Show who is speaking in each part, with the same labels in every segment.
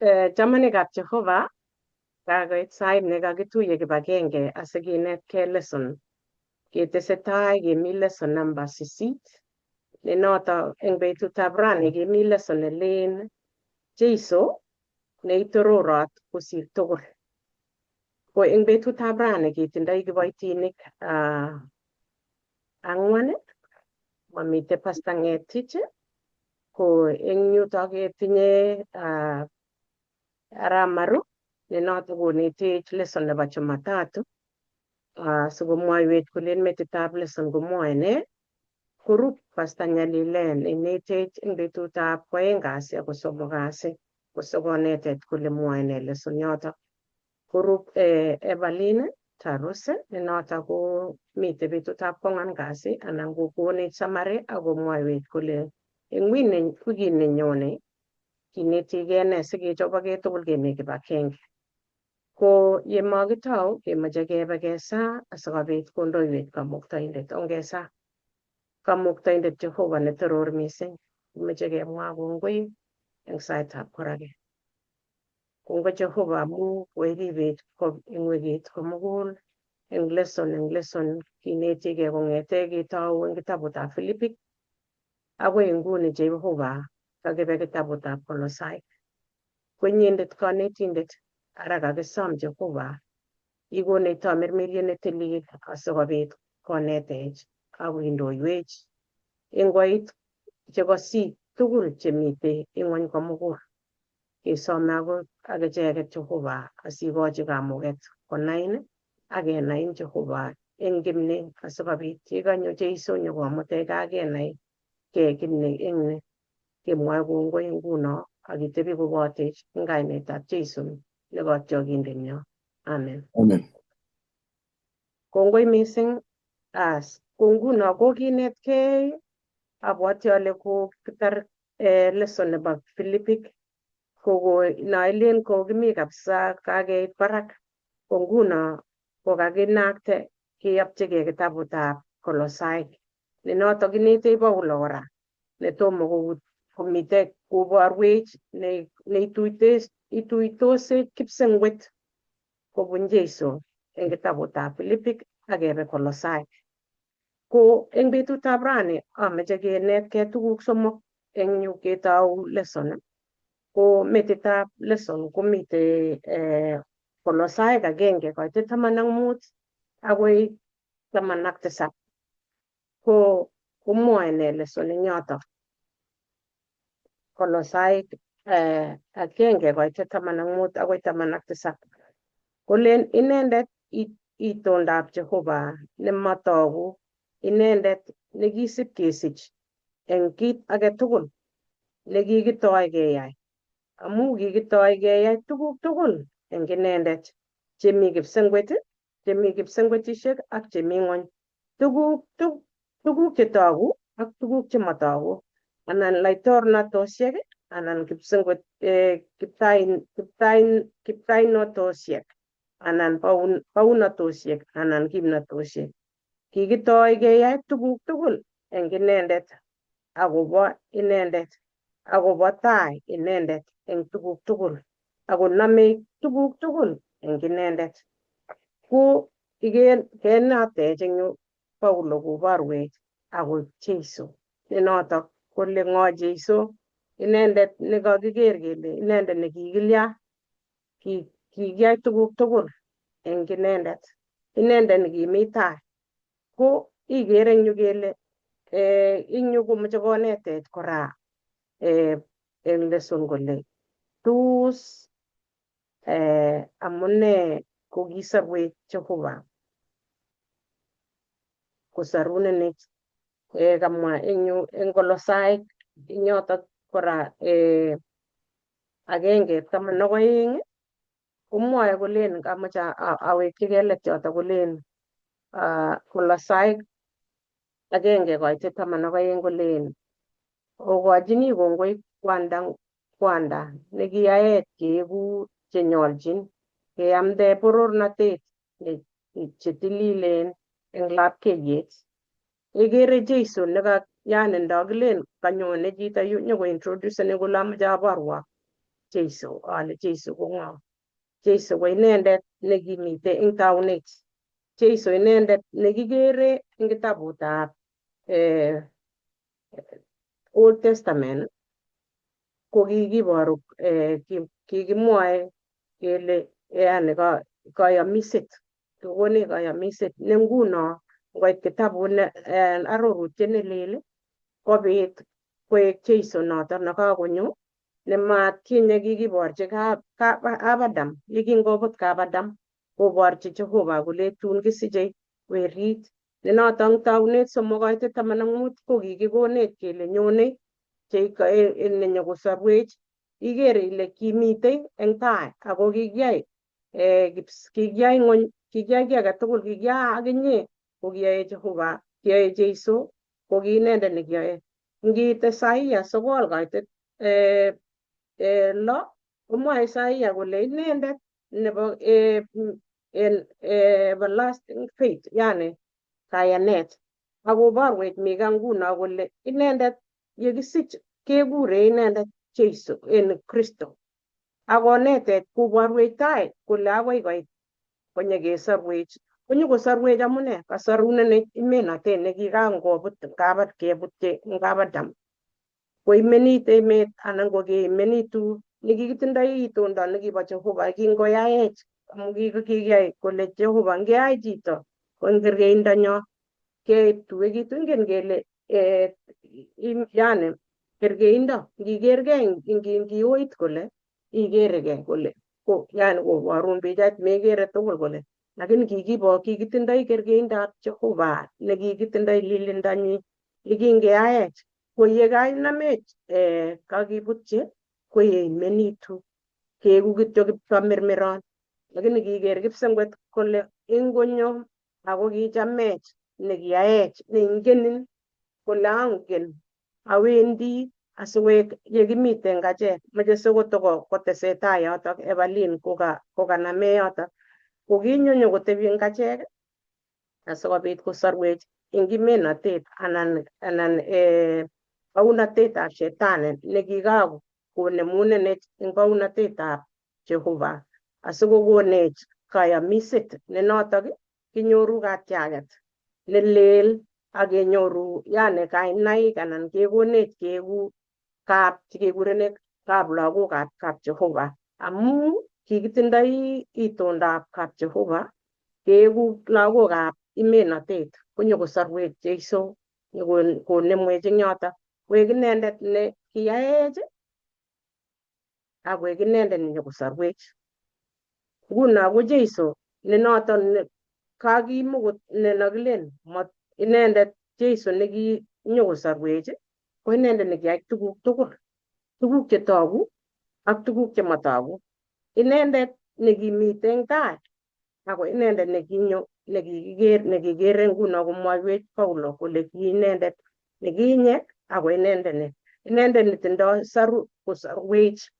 Speaker 1: Chamanikab Jehova, kakoit sait nekakituye kibagenge asikinetkei lesson. Ketesetai kemi lesson number 8, ne noto eng betutab rani kemi lesson nelen Jeiso neitororot kosir tugul. Ko eng betutab rani ketindoi kiboitinik ang'wan, mamite Pastor Ngetich, ko eng yutok ketinye Arap Maru ne noto konetech lesson nebo Jumatatu, sikomwoiwech kolen metitab lesson komwoe nee. Korub Pastor Nyalilen inetech eng betutab kwoeng kasi ako somok kasi kosikonetech kole mwoe nee lesson yotok. Korub Evaline Tarus ne noto ko mitei betutab kwang'wan kasi anan kokonech summary akomwoiwech kole eng wikit nenyone kinetigei nee sikechobokei tugul kemi kibagenge. Ko yemokitou kemoche kebe kesaa asikobit kondoiwech Kamuktaindet. Ongesaa. Kamuktaindet Jehova netoror mising. Kimeche kemwa kongoi eng saitab koraki. Kongoi Jehova amu koiribech eng wikit komugul eng lesson kinetigei kong'ete ketou eng kitabutab Filipik akoi nguni Jehova kakibe kitabutab Kolosaik. Ko inyendet konetindet, ara kakisom Jehova ikonech tamirmiriet netilil asikobit konetech ak koindoiwech eng koit chekosik tugul chemitei ing'wony komugul. Kesome akot ak icheket Jehova asikochi kamuket konain ak kenain Jehova eng kimni asikobit yekanyo Jeiso nyokomutech kaa kenai ke kimni eng ni. Kemwoe kongoi nguno ak itebi kobotech eng kainetab Jeiso ne kotyokindenyo. Amen.
Speaker 2: Amen.
Speaker 1: Kongoi mising. As ko nguno kokinetkei, abwati ale kokitar lesson nebo Filipik, koko noilen kokimi kabisa kakeit barak. Ko nguno kokakinakte keyopchigei kitabutab Kolosaik ne notok inetech Paulo kora netomo komite koborwech neituitosech kipsengwet kobun Jeiso eng kitabutab Filipik ak kebe Kolosaik. Ko eng betutab rani ameche kenetkei tuguk somok eng yu ketou lesson. Ko metitab lesson komitei Kolosaik 1 koitet 15 akoi 17. Ko komwoe nee lesson eng yotok? Kolosaik 1 koitet 15 akoi 17. Kolen inendet itondab Jehova nemotogu, inendet nekisip kesich eng kit age tugul nekikitoi keyai, amu kikitoi keyai tuguk tugul eng inendet, chemi kipsengwet, chemi kipsengwetishek ak chemi ng'wony, tuguk chetogu ak tuguk chemotogu, anan laitornatosiek anan kipsengwet, kiptainotosiek anan paunatosiek anan kimnatosiek. Kikitoi keyai tuguk tugul eng inendet akobo inendet akobo tai inendet eng tuguk tugul akonomei tuguk tugul eng inendet. Ko iker kenatech eng yu Paulo koborwech ako Jeiso ne notok kole ng'o Jeiso, inendet nekakiker kele inendet nekikilya, kikiyai tuguk tugul eng inendet, inendet nekimi tai. Ko ikere eng yu kele eng yu komoche konetech kora eng lesson kole tos amune kokisorwech Jehova kosarunenech. Kamwa eng yu eng Kolosaik eng yotok kora 1:12 komwoe kolen, kamoche awekchigei let yotok, kolen Kolosaik 1:12 kolen okochini kongoi kwanda nekiyaech keeku chenyolchin keamde borornatet chetililen eng lapkeiyet. Ikere Jeiso neka yani ndakilen kanyone chito yu nyokointroduceni kole amoche aborwok. Jeiso ale Jeiso ko ng'o. Jeiso ko inendet nekimite eng taunet. Jeiso inendet nekikere eng kitabutab Old Testament ko kikiboru, kikimwoe kele yani koyomiset, kikonech koyomiset ne nguno ngoit kitabut ne arorutiet ne lel kobit koek Jeiso noton nekakonyo nematkinye kikiborchi kap Adam yekingobut kap Adam koborchi Jehova kole tun kisiche werit ne noton taunet 3 kaitet 15 ko kikikonech kele nyone nenyokosorwech. Iker ile kimitei eng tai ako kikiyai kikiyai ng'ony, kikiyai kiy agetugul, kikiyai akinye ko kiyoe Jehova, kiyoe Jeiso, ko ki inendet nekiyoe. Ngiit Isaia 9 kaitet 6 komwoe Isaia kole inendet nebo en everlasting faith, yani kayanet, akoborwech Mika nguno kole inendet yekisich kekure inendet Jeiso en Kristo, akonetech koborwech tai kole akoi koit konyekesorwech, konyokosorwech amune kasorunenech imenotet nekikangobut kabat kebutyi eng kap Adam koimenit emet anan ko keimenitu nekikitindoi itondo nekibo Jehova kingoyaech amu kikiyai kole Jehova ngeyai chito ko eng kerkeindonyo ketuekitu. Ingen kele yani kerkeindo ngikerkei ngioit kole ikerekei kole ko yani koborun pichait mekere tugul kole, lakini kikibo kikitindoi kerkeindab Jehova nekikitindoi lilindonyi yekingeyaech ko yekainamech kakibutyi koyeimenitu keeku kityo kiptamirmiron, lakini kiker kipsengwet kole ingonyo ako kichamech nekiyaech neingenin kole angen awendi asiwek yekimiten kachek moche sikotoko kotesetai yotok Evelyn kokaname yotok kokinyo nyokotebi eng kachek asikobit kosorwech eng kimenotet anan baunatetab shetani nekikakonemunenech eng baunatetab Jehova asikokonech kayamiset ne notok kinyoru katyaket ne leel ak kenyoru yani kainaik anan kekonech keeku kap chekekurene kap lagokab kap Jehova amu kikitindoi itondab kap Jehova keeku lagokab imenotet konyokosorwech Jeiso nyokonemwech eng yotok koek inendet ne kiyaech akoek inendet nenyokosorwech. Nguno ko Jeiso ne noton kakimukut nenakilen inendet Jeiso nekinyokosorwech ko inendet nekiyai tuguk tugul, tuguk chetogu ak tuguk chemotogu, inendet nekimiten eng tai ako inendet nekinyo nekikiker nekikere nguno komwoiwech Paulo kole ki inendet nekinye ako inendet ne inendet netindoi saru kosorwech.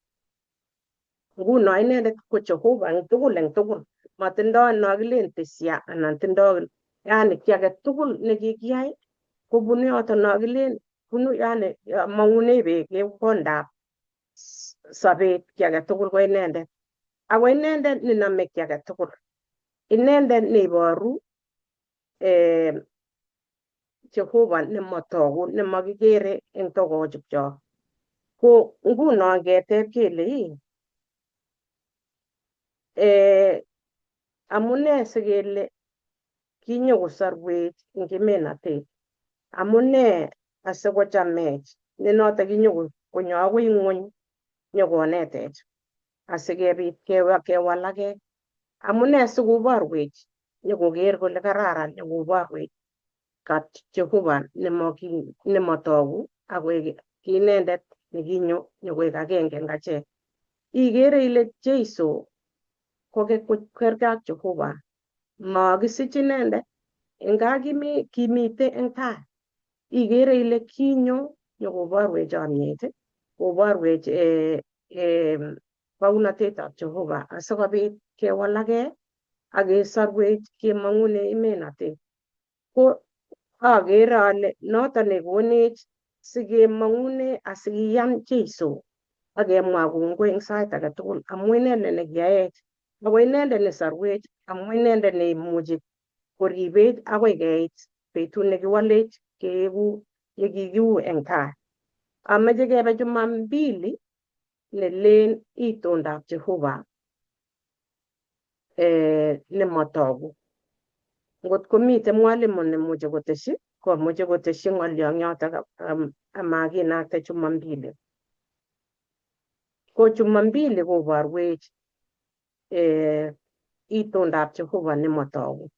Speaker 1: Nguno inendet ko Jehova eng tugul eng tugul, matindoi nokilen tesia anan tindoi yani kiy age tugul nekikiyai kobunu yoton nokilen bunu yani mong'une beek kondab sobet kiy age tugul ko inendet ako inendet nenome kiy age tugul, inendet neiboru Jehova nemotogu nemokikere eng togochikchok. Ko nguno ngeteb kele ii amune sikele kinyokosorwech eng kimenotet, amune asikochamech ne notok kinyokonyo akoi ng'wony nyokonetech asikebit kewalakee, amune sikoborwech nyokoker kole kararan nyokoborwech kap Jehova nemotogu akoek ki inendet nekinyo nyokoek agenge eng achek. Ikere ile Jeiso ko kerke ak Jehova, makisich inendet nga kimite eng tai. Ikere ile kinyo nyokoborwech chomyet, koborwech baunatetab Jehova asikobit kewalakee ak kesorwech kemong'une imenotet. Ko akere ale noton nekonech sikemong'une asikiyan Jeiso Ak kemwa kongoi eng sait age tugul amu inendet nekiyaech, ako inendet nesorwech, amu inendet neimuchi koribech akoi keit betut nekiwalech keeku yekikiu eng tai. Ameche kebe Jumambili nelen itondab Jehova nemotogu. Ngot komiten mwalimu nemuche koteshi, komuche koteshi ng'olyon yotok amakinakte Jumambili. Ko Jumambili koborwech itondab Jehova nemotogu.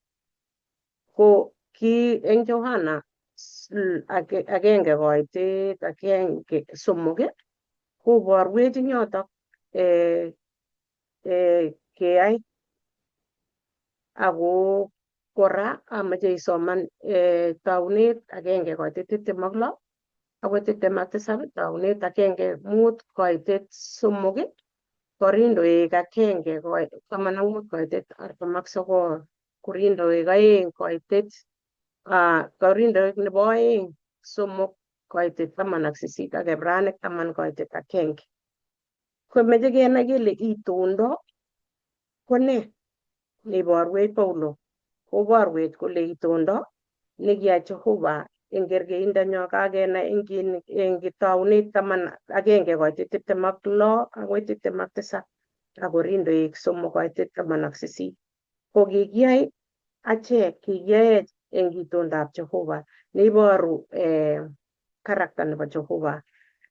Speaker 1: Ko ki eng Johana 1:13 koborwech eng yotok keyai. Ako kora ameche isoman taunet 1:26 akoi 27, taunet 1:5-3, Korindoek 1:15-49, Korindoek 2 koitet Korindoek 2 3:18 ak Ibranik 10:1. Komeche kenai kele itondo ko nee neiborwech Paulo, koborwech kole itondo nekiyai Jehova eng kerkeindonyo kakenai eng taunet 11:26 akoi 27 ak Korindoek 3:18. Ko kikiyai achek, kikiyaech eng itondab Jehova neiboru karakta nebo Jehova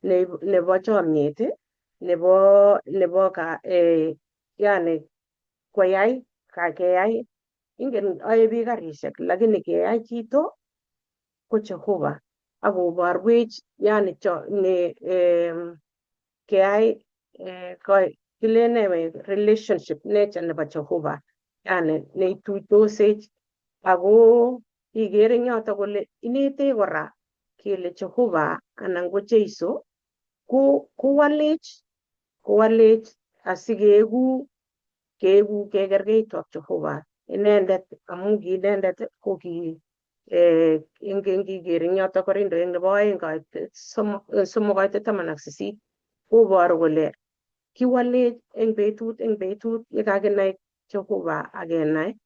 Speaker 1: nebo chomyet, nebo yani koyai keyai, ingen oe biik karishek, lakini keyai chito ko Jehova akoborwech yani ne keyai kilene relationship nature nebo Jehova, yani neituitosech. Ako ikere eng yotok kole inetech kora kele Jehova anan ko Jeiso ko kowalech asikeeku keeku kekerkeitu ak Jehova inendet, amu ki inendet ko ki ngiker eng yotok Korindoek 2:3:18 koboru kole kiwalech eng betut yekakinai Jehova akenai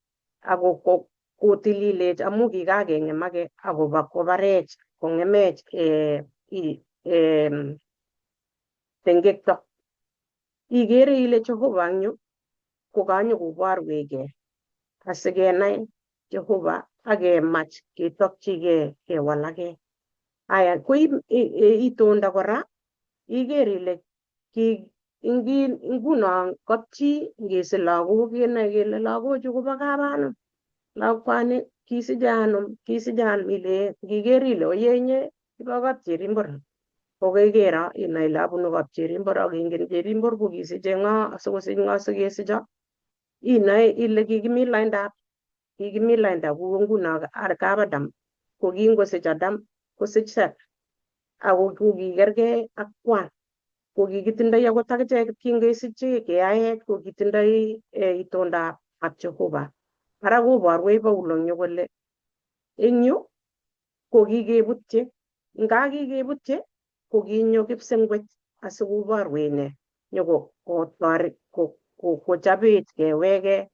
Speaker 1: ako kotililech amu kikakengemake akoba kobarech kongemech tengekto. Ikere ile Jehova eng yu kokanyo koborwechkei asikenai Jehova akemach ketokchigei kewalakei. Aya, ko itondo kora iker ile nguno kapchi ngesich lagok kenoe kele lagochu kobo kap anum, lakwani kisiche anum, kisiche anum, ile ngiker ile oye inye ibo kap Cherimbor, kokekero inai ile abunu kap Cherimbor ak ingen Cherimbor ko kisiche ng'o asikosich ng'o sikesicho, inoe ile kikimi laindab kou nguno kap Adam ko kingosich Adam kosich Seth ako kokikerkei ak kwan, ko kikitindoi akot akichek kingesiche keyaech ko kitindoi itondab ab Jehova. Ara koborwech Paulo eng yu kole eng yu ko kikebutye, nga kikebutye ko kinyo kipsengwet asikoborwech ne nyokotoret kochobech keweke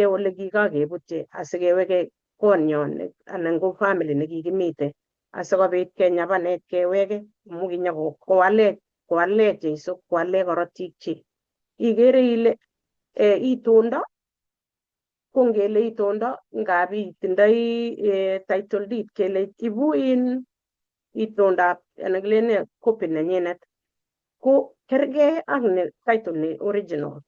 Speaker 1: ole kikakebutye asikeweke konyon anan ko family nekikimite asikobit kenyabanech keweke amu kinyo kowalech Jeiso kowalech korotikchik. Ikere ile itondo ko ngele itondo ngap itindoi title deed kele ibu in itondab anan kilene copy nenyinet ko kerkei ak ne title ne original.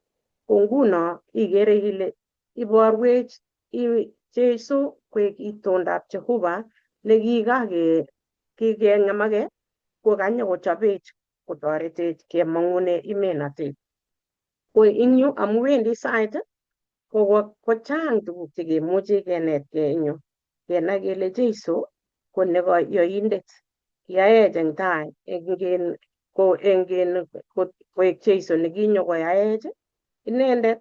Speaker 1: Ko nguno ikere ile iborwech Jeiso koek itondab Jehova nekikakeng'emake ko kanyo kochobech kotoretech kemong'une imenatet. Ko eng yu amu wendi sait ko chang tuguk chekemuchi kenetkei eng yu, kenai kele Jeiso ko nekoyoindet, kiyaech eng tai koek Jeiso nekinyo koyaech inendet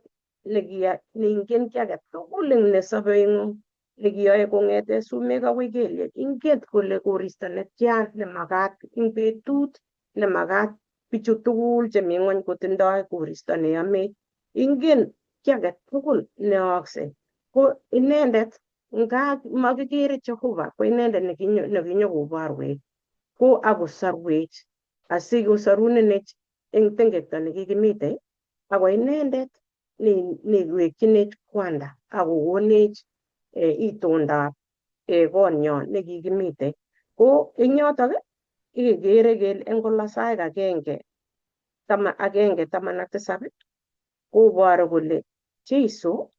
Speaker 1: neingen kiy age tugul eng sobeng'ung nekiyoe kong'ete sumek akoi kelyek, ingen kole koristo netya nemakat eng betut nemakat Bichu tugul chemi ng'wony kotindoi koristo neyomech. Ingen kiy age tugul neyookse. Ko inendet nga makikere Jehova ko inendet nekinyokoborwech ko akosorwech asikosorunenech eng tengekto nekikimite ako inendet newekchinech kwanda akokonech itondab konyon nekikimite. Ko eng yotok ikekere kele eng Kolosaik 1:17 koboru kole Jesu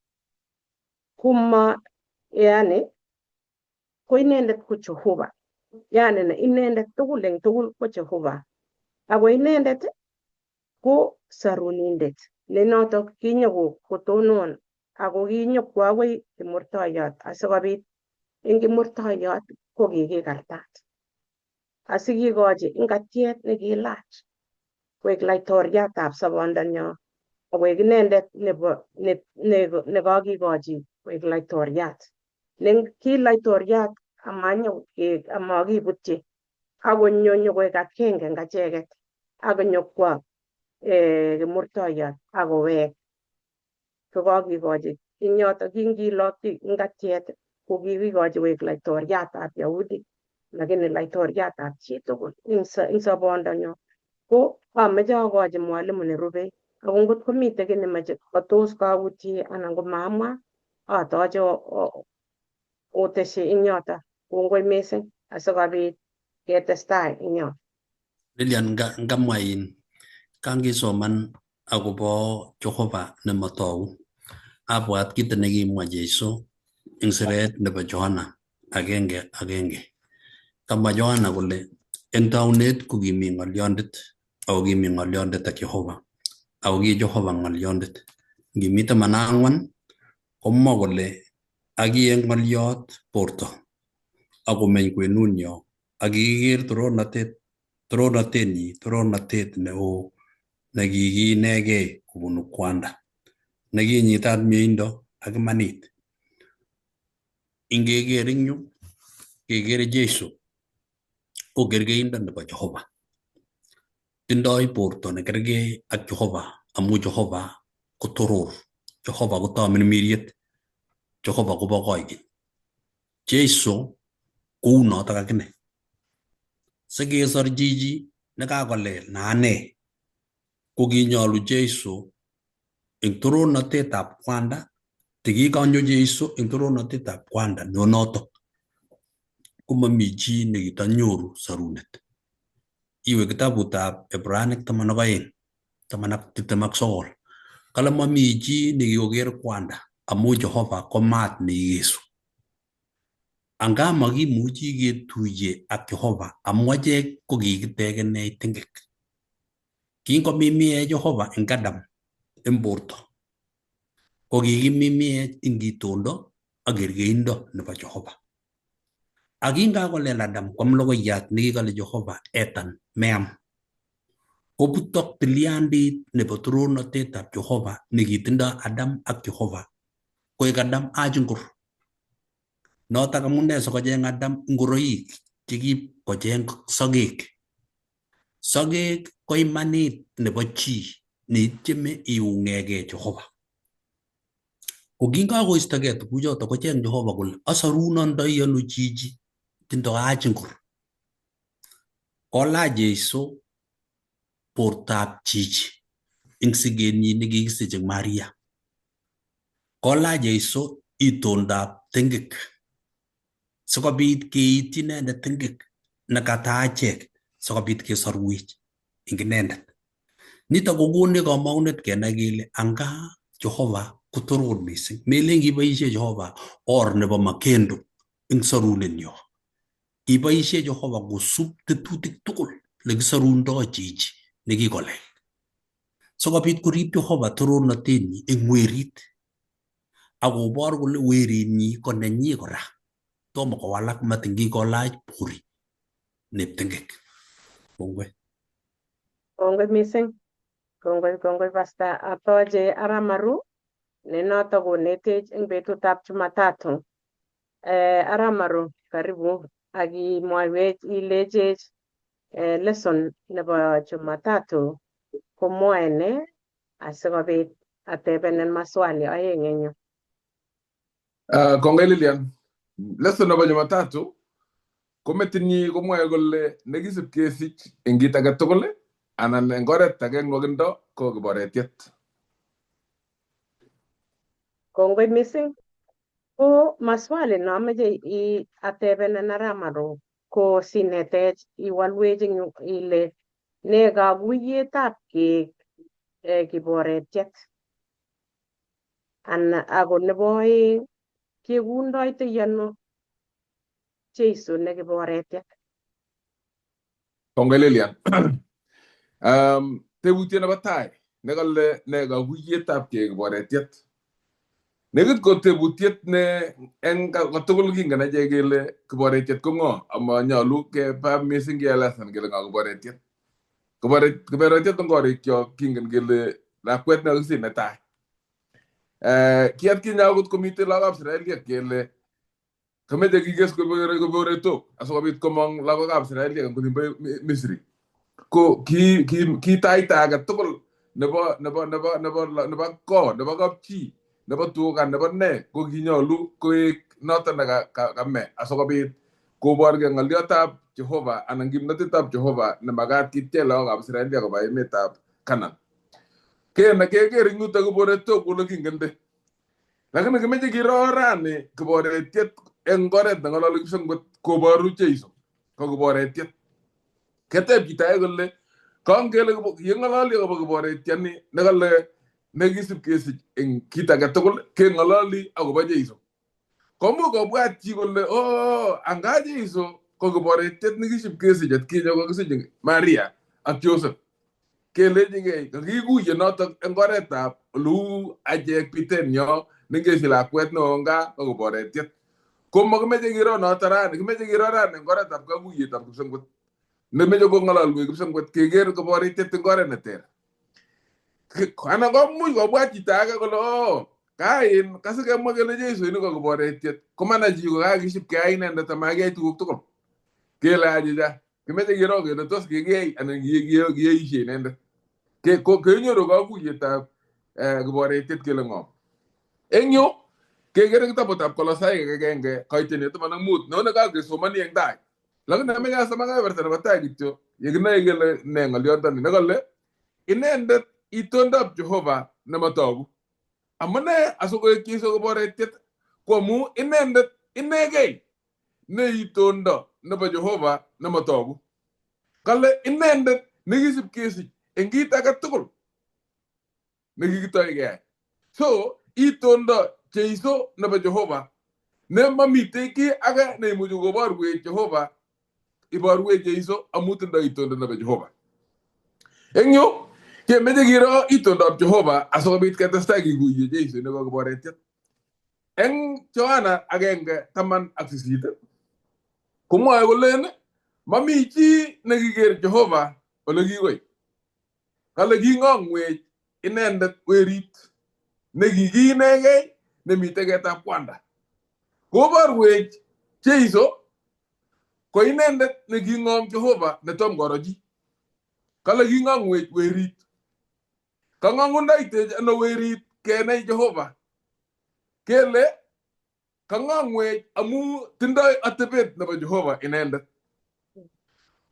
Speaker 1: kuma yani ko inendet ko Jehova, yani inendet tugul eng tugul ko Jehova, ako inendet ko sarunindet ne notok kinyokotonon ako kinyokwo akoi kimurtoiyot asikobit eng kimurtoiyot ko kikikartat asikikochi ingatiet nekilach koek laitoriatab sobondonyo akoek inendet nebo nekakikochi koek laitoriat. Ne ki laitoriat amakibutyi akonyo nyokoek akenge eng acheket akonyokwo kimurtoiyot akowek kokakikochi eng yotok kingilokyi ingatiet ko kikikochi koek laitoriatab Yahudi lakini laitoriatab chitugul eng sobondonyo. Ko ameche akochi mwalimu nerubei ako ngot komitei kiy nemoche kotos kautie anan ko maamwa atoche otesyi eng yoto. Kongoi mising asikobit ketestai eng yoto.
Speaker 2: Lilian, ngamwa in kangisoman akobo Jehova nemotogu abwat kit nekimwa Jesu eng siret nebo Johana 1:1. Kamwa Johana kole eng taunet kokimi ng'olyondit ako kimi ng'olyondit ak Jehova ako ki Jehova ng'olyondit. Ngimi 14 komwa kole aki eng ng'olyot borto akomeny kwenunyo ak kikiker torornatenyi, torornatet neo nekikinegei kobunu kwanda nekinyitat mieindo ak imanit. Ingeker eng yu kekere Jesu ko kerkeindo nebo Jehova. Tindoi borto nekerkei ak Jehova amu Jehova ko toror, Jehova ko tamirmiriet, Jehova kobo koikeny. Jesu kou notok akine. Sikesor chichi nekakolel na ane ko kinyolu Jesu eng torornatetab kwanda tikikanyo Jesu eng torornatetab kwanda nonotok komami chi nekitanyoru sorunet. Iwe kitabutab Ibranic 12:29 kale mami chi nekikoker kwanda amu Jehova ko maat neikesu. Anga makimuchi ketuiye ak Jehova amu achek ko kikitekenech tengek. Kingomimiech Jehova eng Adam eng borto ko kikimimiech eng itondo ak kerkeindo nebo Jehova. Ak kingakolel Adam kwam logoiyat nekikale Jehova etan meam, kobutok tilyandit nebo torornatetab Jehova nekitindoi Adam ak Jehova koek Adam ach ngor. Notok amune sikocheng Adam ngoroik chekip kocheng sokek. Sokek ko imanit nebo chi neityeme iung'egei Jehova. Ko kingakoistogei tuguchoto kocheng Jehova kole asorunondoi ano chichi tindoi ach ngor. Kolach Jesu bortab chichi eng sigenyi nekikisich eng Maria. Kolach Jesu itondab tengek sikobit keityi inendet tengek nekata achek sikobit kesorwech eng inendet. Nitok kokonech komong'unet kenai kele anga Jehova ko toror mising. Melen kiboisie Jehova or nebo makendo eng sorunenyo. Kiboisie Jehova kosub tetutik tugul lekisorundoi chichi nekikolel. Sikobit korib Jehova torornatenyi eng werit akobor kole werinyi ko nenyi kora. Tomo kowalak matin kikolach bori neb tengek. Kongoi.
Speaker 1: Kongoi mising. Kongoi, kongoi Pastor. Atoche Aramaru ne notok konetech eng betutab Jumatatu. Aramaru, karibu ak imwaiwech ilechech Lesson nebo Jumatatu komwoe ne asikobit atebenen maswali oeng eng yu.
Speaker 3: Kongoi Lilian. Lesson nebo Jumatatu ko metinyi komwoe kole nekisip kesich eng kit age tugul anan eng oret age eng nwokindo ko kiboretiet.
Speaker 1: Kongoi mising. Ko maswali nomoche atebenen Arap ko sinetech iwolwech eng yu ile ne kaguiyetab keek kiboretiet. Ana ako nebo oeng kekundoitoi ano Jesu ne kiboretiet?
Speaker 3: Kongoi Lilian. Tebutiet nebo tai nekale ne kaguiyetab keek kiboretiet. Nekit ko tebutiet ne eng kotugul kingen achek kele kiboretiet ko ng'o amanyolu keba mising kielesan kele ng'o kiboretiet. Kiboretiet eng korikyok kingen kele lakwet nekakisich netai. Ki atkinye akot komitei lagokab Israeliek kele kameche kikes kiboretok asikobit komong lagokab Israeliek eng olimbo Misri. Ko ki taita age tugul nebo nebo nebo nebo nebo ko nebo kapchi nebo tuga nebo ne ko kinyolu koek noton ne kame asikobit koborgei ng'oliotab Jehova anan kimnotetab Jehova nemakat kitye lagokab Israeliek koba emetab Canaan. Keker eng yutok kiboretok kole kingende. Lakini kimeche kiro rani kiboretiet eng oret neng'ololi kipsengwet koboru Jeiso ko kiboretiet. Keteb chito age kole kongele yeng'ololi akobo kiboretiani nekale nekisip kesich eng kit age tugul keng'ololi akobo Jeiso. Komuch kobwat chi kole oh anga Jeiso ko kiboretiet nekisip kesich atkinye kokisich Maria ak Joseph. Kelechigei kakikuye notok eng oretab oleu achek bitenyo nengesich lakwet neo gaa ko kiboretiet. Ko makimeche kiro noto rani, kimeche kiro rani eng oretab kakuyetab kipsengwet. Nemeche kong'ololwech kipsengwet keker kiboretiet eng oret neter. Anan komuch kobwat chito age kole oh kain kasikemwa kele Jesu ini ko kiboretiet komanai chi ko kakisip keyai inendet amakiyai tuguk tugul. Kele achicha kimeche kiro kele tos kikiyai anan kiyoishe inendet. Kenyoru kakuyetab kiboretiet kele ng'o. Eng yu kekere kitabutab Kolosaik agenge koiteni 15 nono kakesomoni eng tai. Lakini ameche asoman kebeberta nebo tai kityo yekinoe kele ne ng'olyondoni nekole inendet itondab Jehova nemotogu. Amune asikoek Jesu kiboretiet ko amu inendet inegei ne itondo nebo Jehova nemotogu. Kale inendet nekisip kesich eng kit age tugul nekikitoi keyai. So itondo Jeiso nebo Jehova ne mamitei kiy age neimuchi koborwech Jehova iborwech Jeiso amu tindoi itondo nebo Jehova. Eng yu kemeche kiro itondab Jehova asikobit ketestai kikuiye Jeiso nebo kiboretiet. Eng Yohana 1:18 komwoe kolen mami chi nekiker Jehova ole kikoi. Kale king'ong'wech inendet werit nekikiinegei nemite ketab kwanda. Koborwech Jeiso ko inendet neking'ong Jehova netom koro chi. Kale king'ong'wech werit. Kang'ong'undoitech ano werit kenai Jehova. Kele kang'ong'wech amu tindoi atebet nebo Jehova inendet.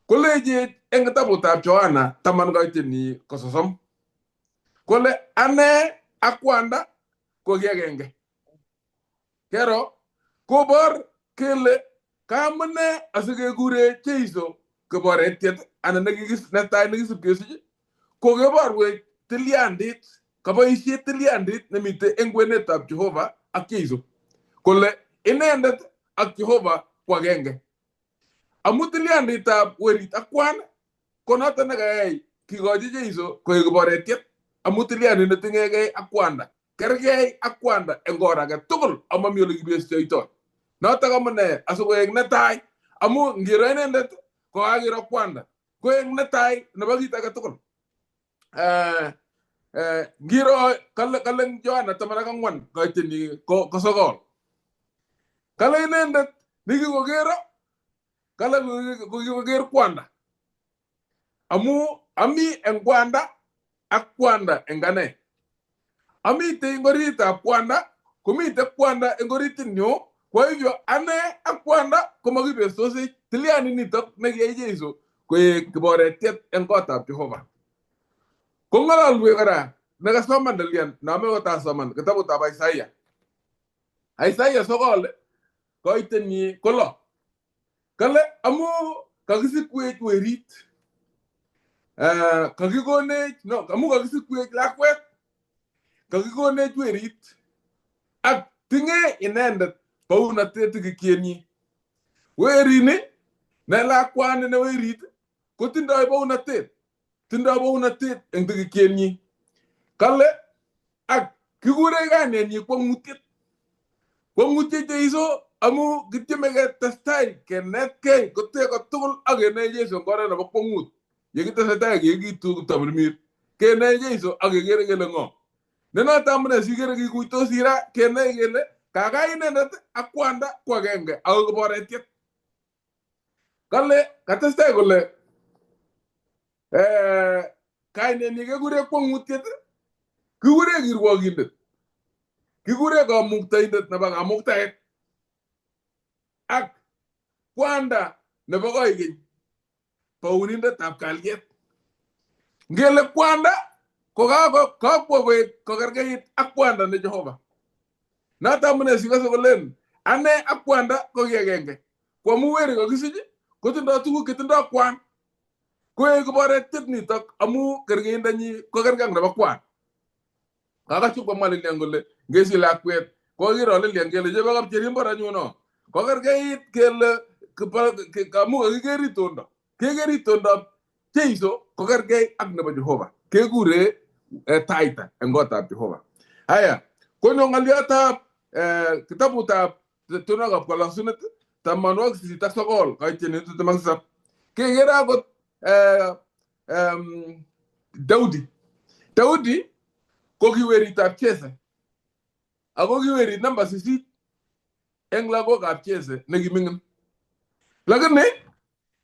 Speaker 3: Kolechech eng kitabutab Yohana 10:30 kole ane ak kwanda ko ki agenge. Kero kobor kele kamune asikekure Jeiso kiboretiet anan netai nekisip kesich ko keborwech tilyandit kaboisie tilyandit nemite eng kwenetab Jehova ak Jeiso. Kole inendet ak Jehova ko agenge. Amu tilyanditab werit ak kwan ko noto nekayai kikochi Jeiso koek kiboretiet amu tilyandit neting'egei ak kwanda. Kergei ak kwanda eng or age tugul amami ole kibesyoitoi. Notok amune asikoek netai amu ngiro inendet ko kakiro kwanda koek netai nebo kit age tugul. Ngiro kale eng Yohana 14 koiteni ko 9. Kale inendet nikikokero kale kokikoker kwanda. Amu ami eng kwanda ak kwanda eng ane. Amite eng oritab kwanda, komite kwanda eng oritinyu. Kwa hivyo ane ak kwanda komakibestosi. Tilyani nitok nekiyai Jesu koek kiboretiet eng kotab Jehova. Kong'ololwech kora nekasoman Lilian name kotasoman kitabutab Isaiah. Isaiah 9 koitenyi ko 6. Kale amu kakisikwech werit. Kakikonech no amu kakisikwech lakwet. Kakikonech werit. Ak tinge inendet bounatet tikikienyi. Werini ne lakwani ne werit kotindoi bounatet. Tindoi bounatet eng tikikienyi. Kale ak kikure kainenyi kwang'utiet. Kwang'utiet Jeiso amu kityeme ketestai kenetkei kote kotugul ak kenai Jeiso eng oret nebo kwang'ut. Yekitesetai keekitu kiptamirmir kenai Jeiso ak kekere kele ng'o. Ne noto amune sikere kikuitosi ra kenai kele kakai inendet ak kwanda ko agenge ako kiboretiet. Kale katestai kole kainenyi kekure kwang'utiet, kikure kirwokindet, kikure kamuktaindet nebo kamuktaet ak kwanda nebo koikeny bounindetab kalyet. Ngele kwanda ko kakwo koek kokerkeit ak kwanda ne Jehova. Noto amune sikose kolen ane ak kwanda ko ki agenge. Ko amu weri kakisich kotindoi tuguk chetindoi kwan. Koek kiboretiet nitok amu kerkeindanyi ko kerkei ak nebo kwan. Kakachuk komwa Lilian kole ngesich lakwet kokiro Lilian kele chebo kapcherimbor anyun no. Kokerkeit kele amu kakiker itondo. Keker itondab Jeiso kokerkei ak nebo Jehova. Kekure taita eng kotab Jehova. Haya, konyo ng'oliotab kitabutab tonwokab kolosunet 89 koityin 27. Kekere akot Daudi. Daudi ko kiweritab Jesse. Ako kiwerit namba 8 eng lagokab Jesse nekiming'in. Lakini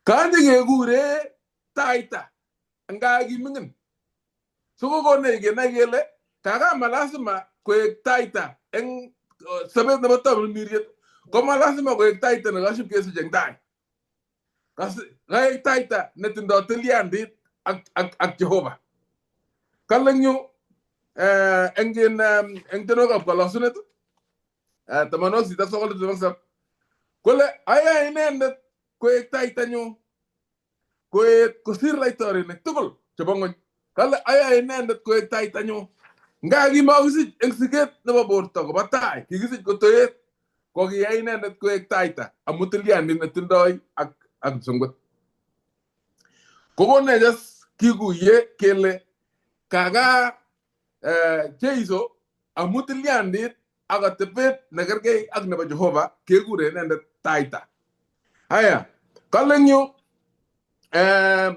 Speaker 3: kanyekekure taita nga kiming'in. Sikokonech kenai kele kaka malasima koek taita eng sobet nebo tamirmiriet ko malasima koek taita nekasib kesich eng tai. Kaek taita netindoi tilyandit ak Jehova. Kale eng yu eng tonwokab kolosunet 89 kole ayae inendet koek taitanyu koek kosir laitorinik tugul chebo ng'ony. Kale ayae inendet koek taitanyu. Nga kimakisich eng siket nebo borto koba tai, kikisich kotoet ko kiyai inendet koek taita amu tilyandit netindoi ak kipsongwet. Kokonech as kikuye kele kaka Jeiso amu tilyandit ak atebet nekerkei ak nebo Jehova kekure inendet taita. Haya, kale eng yu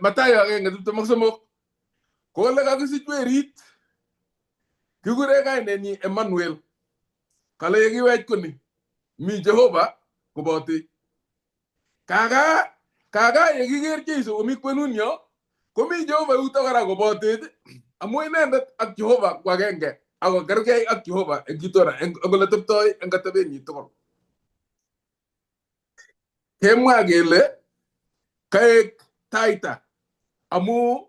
Speaker 3: Mathayo 1:23 kole kakisich werit kikure kainenyi Emmanuel. Kale yekiwech koni mi Jehova kobotech. Kaka yekiker Jeiso komi kwenun yo komi Jehova yuto kora kobotech amu inendet ak Jehova ko agenge ako kerkei ak Jehova eng kitona eng ole teptoi eng atebenyi tugul. Kemwa kele kaek taita amu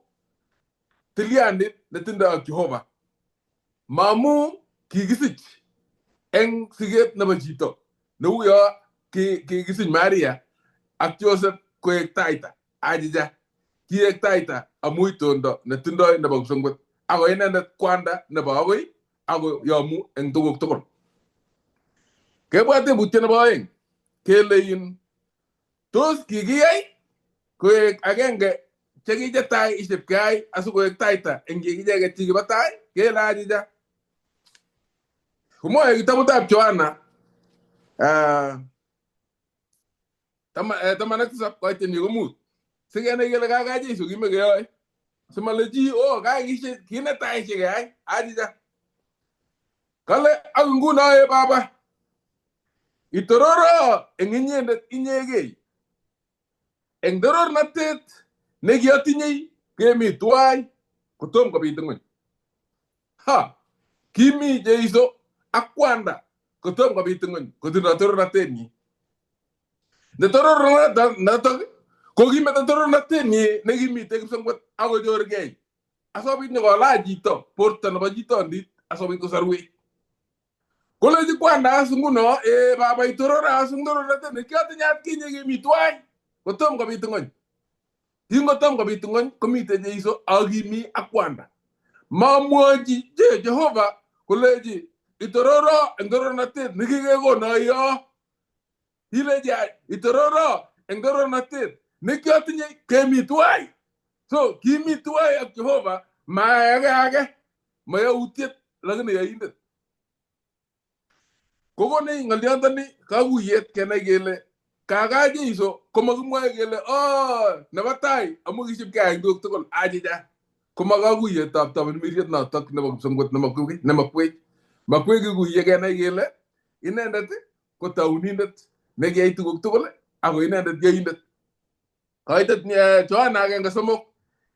Speaker 3: tilyandit netindoi ak Jehova. Maamu kikisich eng siket nebo chito neu yo kikisich Maria ak Joseph koek taita. Achicha kiek taita amu itondo netindoi nebo kipsongwet ako inendet kwanda nebo akoi ako yomu eng tuguk tugul. Kebwa tebutiet nebo 2 kele in tos kikiyai koek agenge chekichetai ishipkeai asikoek taita eng icheket chekibo tai kele achicha. Komwoe kitabutab Yohana 17 koityin ko 5. Sikenai kele kaka Jeiso kimekeyoe. Simale chi oh kakishe kinetai chekeyai achicha. Kale ak nguno e baba itororo eng inyendet inyegei eng torornatet nekiotinyei Kemi tuwai kotom kobit ng'weny. Ha, kimi Jeiso ak kwanda kotom kobit ng'weny kotindoi torornatenyi. Ne torornatok ko kimeto torornatenyi nekimite kipsengwet ak kochorgei asikobit nyokolach chito borto nebo chitondit asikobit kosarwech. Kolechi kwanda as nguno, ee baba itoror as eng torornatet nekiotinye atkinye kemi tuwai kotom kobit ng'weny. Kingotom kobit ng'weny komite Jeiso ak kimi ak kwanda. Mamwochi Jehova kolechi itororo eng torornatet nekikekono yo. Ilechi itororo eng torornatet nekiotinye kemi tuwai. So kimi tuwai ak Jehova maayake age mayautiet lakini yaindet. Kokonech ng'olyondoni kakuyet kenai kele kakaa Jeiso komakimwoe kele oh nebo tai amu kisipkei eng tuguk tugul achicha koma kakuyetab tamirmiriet notok nebo kipsongwet nemakwech makwech kikuye kenai kele inendet ko taunindet nekiyai tuguk tugul ako inendet yaindet. Kaitet Yohana 1:3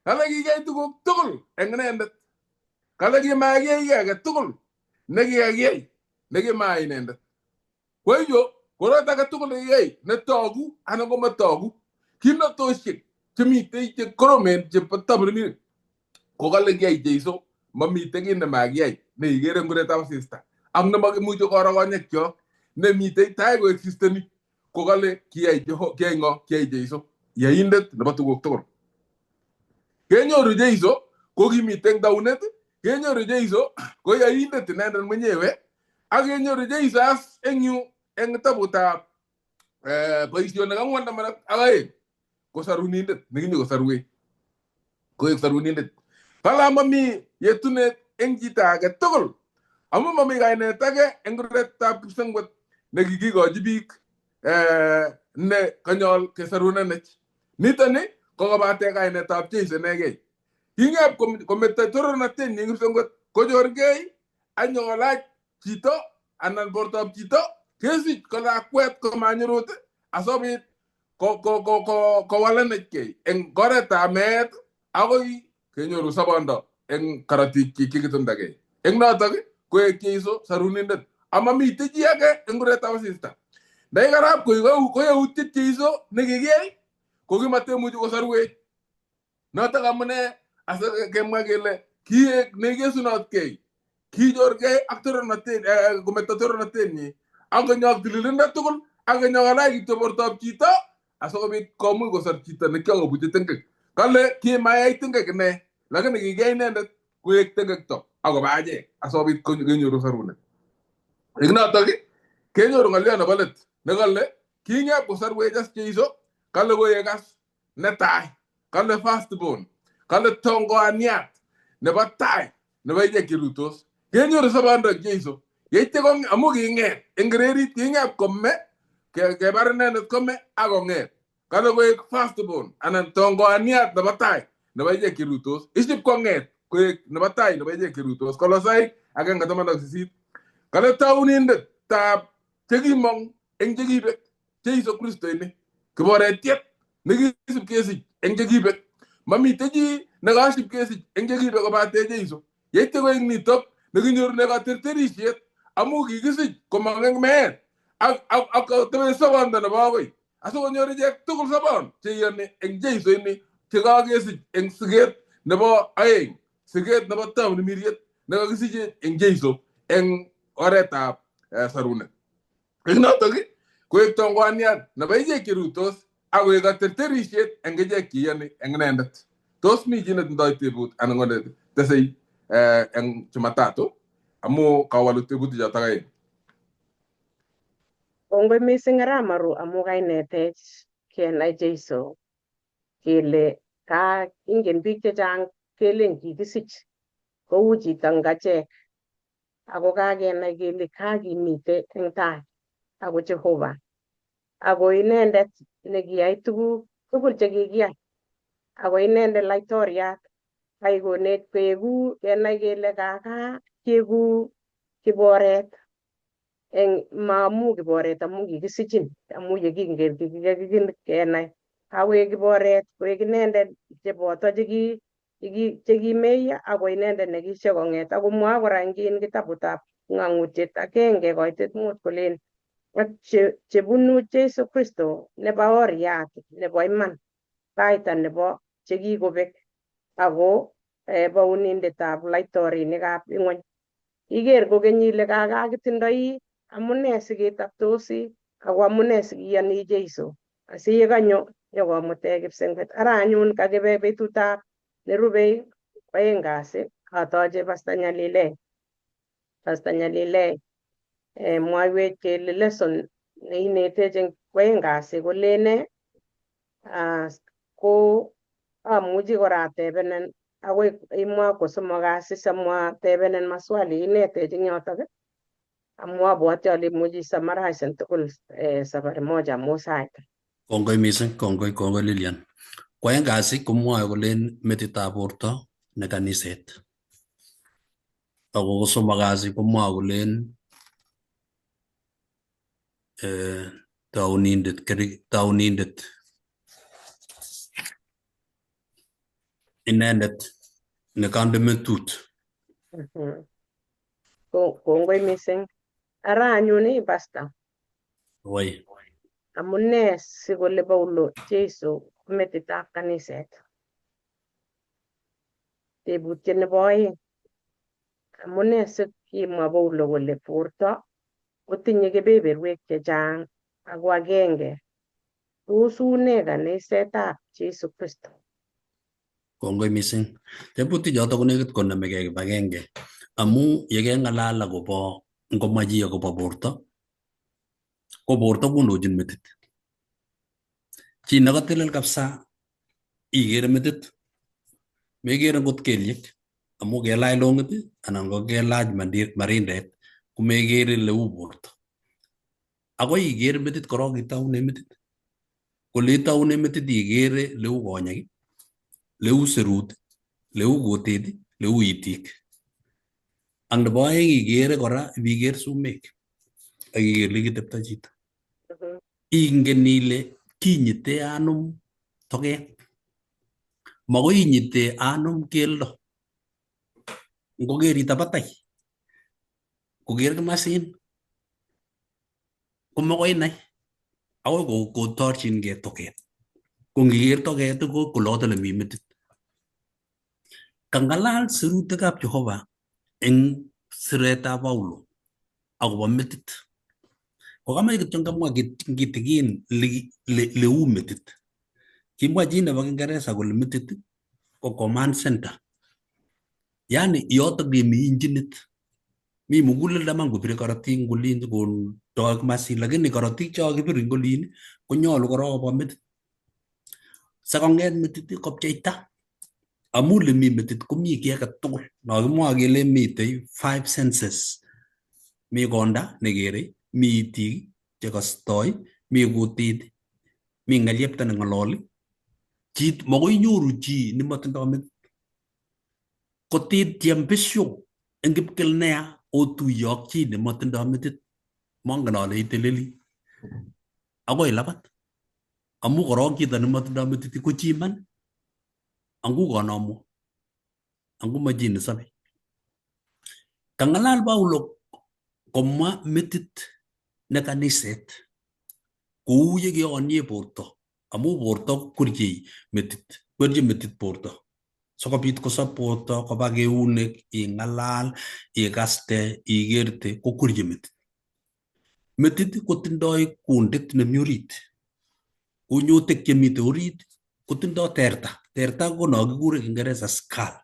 Speaker 3: kale kikiyai tuguk tugul eng inendet. Kale kimakiyai kiy age tugul nekikakiyai nekimai inendet. Kwa hivyo korot age tugul nekikiyai netogu anan komatogu kimnatoshek chemitei chekoromen chebo tamirmirik ko kale kiyai Jeiso mamitei kiy nemakiyai neikere nguretab asista ak nemakimuchi koro konyekchok nemitei tai koexisteni ko kale kiyai kiyai ng'o kiyai Jeiso yaindet nebo tuguk tugul. Kenyoru Jeiso ko kimiten eng taunet, kenyoru Jeiso ko yaindet inendet mwenyewe ak kenyoru Jeiso as eng yu eng kitabutab boisionik 4:12 ko sarunindet nekinyo kosarwech koek sarunindet. Kala mami yetunet eng chito age tugul amu mami kainet age eng kuretab kipsengwet nekikikochi biik ne kanyol kesarunenech. Nitoni ko kobate kainetab Jeiso inegei. King'ep kometo torornatenyi eng kipsengwet kochorgei ak nyokolach chito anan bortoab chito kesich ko lakwet komanyurut asikobit kowalenechkei eng oretab meet akoi kenyoru sobondo eng korotikyik chekitumdakei. Eng notok koek Jeiso sarunindet amamitei chi age eng kuretab asista. Ndaikarab koyautiet Jeiso nekikiyai ko kimatemuchi kosarwech. Notok amune asikemwa kele kiek nekikesunotkei kichorgei ak torornatet kometo torornatenyi ak konyok tililindo tugul ak konyokolach kityo bortoab chito asikobit komuch kosor chito nekiakobutyi tengek. Kale kimayai tengek ine lakini kikiyai inendet koek tengekto akoba achek asikobit kenyoru sarunet. Eng notok kenyoru ng'olyo nebo let nekale king'ep kosarwech as Jeiso kale koek as netai kale first born kale tongoaniat nebo tai nebo ichek cherutos. Kenyoru sobondo Jeiso yeityo amu king'et eng kererit king'ep kome kebar inendet kome ak kong'et kale koek first born anan tongoaniat nebo tai nebo ichek cherutos isip kong'et koek nebo tai nebo ichek cherutos. Kolosaik 1:18 kale taunindetab chekimong eng chekibek Jeiso Kristo ini kiboretiet nekisip kesich eng chekibek. Mamitei chi nekasip kesich eng chekibek kobate Jeiso. Yeityo koek nitok nekinyorune katerterisiet amu kikisich komong eng meet ak kotebe sobondo nebo akoi asikonyor ichek tugul sobon cheiyoni eng Jeiso ini chekakesich eng siket nebo aeng siket nebo tamirmiriet nekakisiche eng Jeiso eng oretab sarunet. Eng notok koek tongoaniat nebo ichek cherutos ak koek katerterisiet eng ichek cheiyoni eng inendet. Tos mi chi netindoi tebut anan ko netesei eng Jumatatu amu kawalu tebutik chotok aeng.
Speaker 1: Kongoi mising Aramaru amu kainetech kenai Jeiso kele ka ingen biik chechang kelen kikisich kou chito eng achek ako kakenai kele kakimite eng tai ako Jehova ako inendet nekiyai tuguk tugul chekikiyai ako inendet laitoriat kaikonech koeku kenai kele kaka kieku kiboret eng maamu kiboret amu kikisichin amu yekingen kenai kakoek kiboret koek inendet cheboto cheki Chekimeiyo ako inendet nekishe kong'et akomwa kora eng kitabutab ng'ang'utiet 1:5 kolen ak chebunu Jesu Kristo nebo oriat nebo iman taita nebo chekikobek ako bounindetab laitorinikab ing'weny. Iker kokeny ile kakakitindoi amune siketaptosi ako amune sikiyoni Jesu asiyekanyo nyokomutech kipsengwet. Ara anyun kakibe betutab nerubei 2 kasi atoche Pastor Nyalilei. Pastor Nyalilei, mwaiwech kele lesson neinetech eng 2 kasi kolen nee? Ko amuchi kora atebenen akoi imwa ko 3 kasi samwa tebenen maswali inetech eng yotok amu abwati ale imuchi isummarize tugul safari moja amu sait.
Speaker 2: Kongoi mising, kongoi, kongoi Lilian. 2 kasi komwoe kolen metitab borto ne kaniset. Ako ko 3 kasi komwoe kolen taunindet inendet nekande metut.
Speaker 1: Kongoi mising. Ara anyun ii, Pastor,
Speaker 2: Woi.
Speaker 1: Amune sikole Paulo Jesu ko metitab kaniset? Tebutiet nebo aeng, amune sikimwa Paulo kole borto kotinye kebeberwek chechang ako agenge? Tos une kanisetab Jesu Kristo?
Speaker 2: Kongoi mising. Tebutik choto konekit konomegei kibagenge amu yekeng'alal akobo ngomwa chi akobo borto ko borto kondochin metit. Chi nekatelel kabisa ikere metit, mekere ngot kelyek amu kelach long'it anan ko kelach marindet komekere leu borto. Akoi iker metit korok itaune metit. Kole itaune metit ikere leu konyek, leu serut, leu kutit, leu itik. Ak nebo aeng ikere kora ibiker sumek ak iker lekitepto chito. Ingen ile kinyite anum toket. Makoi inyite anum keldo. Ngoker chito batai, koker kimasin, komakoi inai akoi kotorchingei toket. Ko ngiker toket ko koloto lemi metit. Kangalal sirutikab Jehova eng siretab Paulo akobo metit. Kokamach kityo kamwa kitikin leu metit. Kimwa chi nebo Kiingereza kole metit ko command center. Yani yotok yemi injinit. Mi muguleldo man kobire korotik ngolin kondoi kimasin lakini korotik cho kibir eng olin konyolu korok kobwa metit. Sikong'et metit kopcheita. Amu lemi metit komi kiy age tugul. No kimwoe kele mitei five senses. Mi konda nekere, mi itik chekostoi, mi kutit, mi ng'elyepta neng'ololi. Chit makoi inyoru chi nemotindoi metit. Kotitiem besio eng kipkel neya otuiye ak chi nemotindoi metit. Mongen ale iteleli. Akoi ilabat. Amu korok chito nemotindoi metit ko chi iman. Angu konomwo. Angu ma chi nesobe. Kang'alal Paulo komwa metit ne kaniset kou yekeyonye borto amu borto kwerchei metit, kwerchin metit borto sikobit kosob borto koba keunek, ing'alal, ikaste, ikerte kokwerchi metit. Metit kotindoi kundit nemi orit. Kunyutik chemite orit kotindoi terta. Terta ko no kikure Kiingereza skull.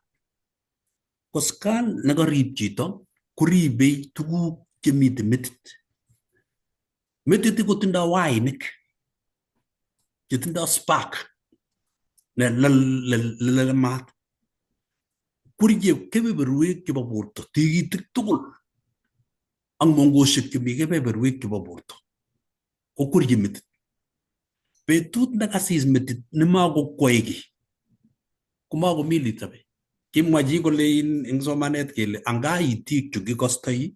Speaker 2: Ko skull nekarib chito koribei tuguk chemite metit. Metit kotindoi wainik chetindoi spark ne lole maat. Kwerchei kebeberwek chebo borto, tigitik tugul ak mongoshek chemi kebeberwek chebo borto kokwerchin metit. Betut nekasis metit nemakokwai kiy komakomi litobe. Kimwa chi kole eng somanet kele anga itik chu kikostoi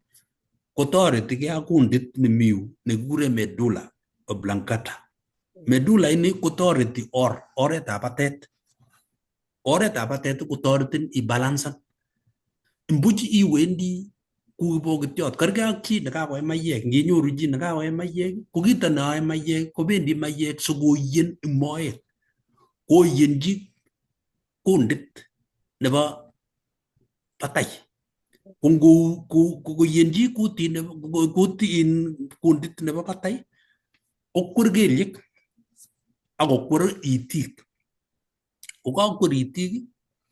Speaker 2: kotoretigei ak kundit nemi yu nekikure medulla oblongata. Medulla ini kotoreti oretab batet. Oretab batet kotoretin ibalansan. Mbuch iwendi ku kibokityot kergei ak chi nekakoe maiyek. Nginyoru chi nekakoe maiyek ko kito neoe maiyek kobendi maiyek sikoyen eng moet. Koyenchi kundit nebo batai. Ko ngoyenchi kutit nebo kundit nebo batai kokwer kelyek ak kokwer itik. Kokakwer itik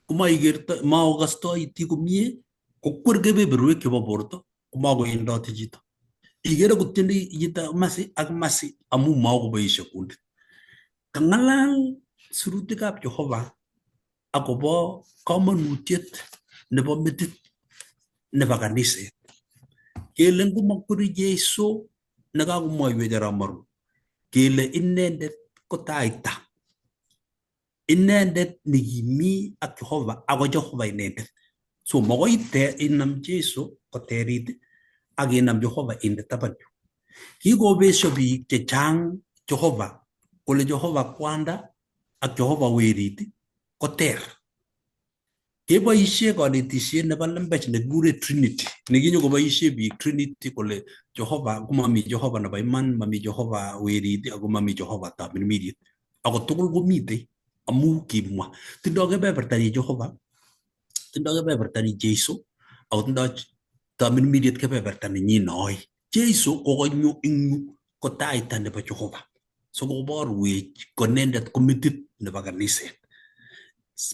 Speaker 2: komaikerto makokostoi itik komie kokwer kebeberwek chebo borto komakoendoti chito. Ikere kotieni chito masi ak masi amu makoboishe kundit. Kang'alal sirutikab Jehova akobo komonutiet nebo metit nebo kaniset. Kele ngomakweri Jesu nekakomwoiwech arap Maru kele inendet ko taita. Inendet nekimi ak Jehova ako Jehova inendet. So makoi inam Jesu koterit ak inam Jehova inde taban yu. Kikobesyo biik chechang Jehova kole Jehova kwanda ak Jehova werit koter. Keboishe konetisiet nebo lembech nekikure Trinity nekinyokoboishe biik Trinity kole Jehova komami Jehova nebo iman, mami Jehova werit ako mami Jehova tamirmiriet. Ako tugul komitei amu kimwa. Tindoi kebebertanyi Jehova, tindoi kebebertanyi Jesu, ako tindoi tamirmiriet kebeberta nenyin noi. Jesu kokanyo eng yu ko taita nebo Jehova. So koborwech konendet ko metit nebo kaniset.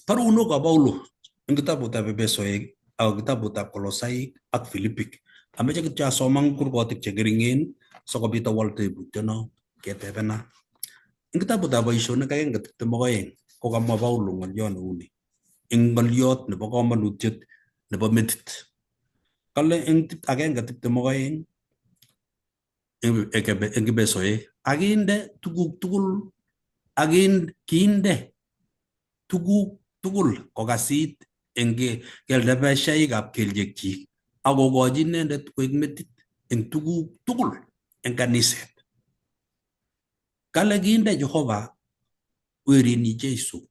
Speaker 2: Baronokab Paulo eng kitabutab Epesoek ak kitabutab Kolosaik ak Filipik. Ameche kityo asoman kurgotik cheng'eringen sikobit awol tebutiono ketebena. Eng kitabutab Boisionik 1:22 ko kamwa Paulo ng'oliot neuni eng ng'oliot nebo komonutiet nebo metit. Kale eng 1:22 eng Epesoek akinde tuguk tugul kinde tuguk tugul kokasit eng keldebeshaikab kelyekchik ak kokochi inendet koek metit eng tuguk tugul eng kaniset. Kale kinde Jehova werini Jesu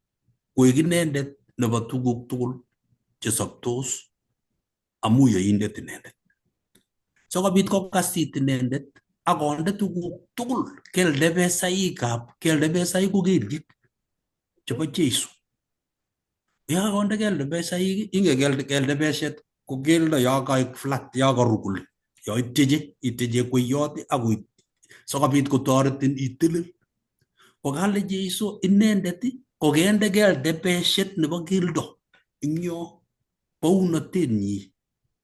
Speaker 2: koek inendet nebo tuguk tugul chesoptos amu yoindet inendet. Sikobit kokasit inendet ak konde tuguk tugul keldebesaikab keldebesaik ko kelyek chebo Jesu. Yekakonde keldebesaik, ingen keldebeshet ko keldo yon kaek flat, yon karu kole. Yon ityeche, ityeche kweyot ak sikobit kotoretin itelel. Ko kale Jesu inendet kokende keldebeshet nebo keldo eng yo bounotenyi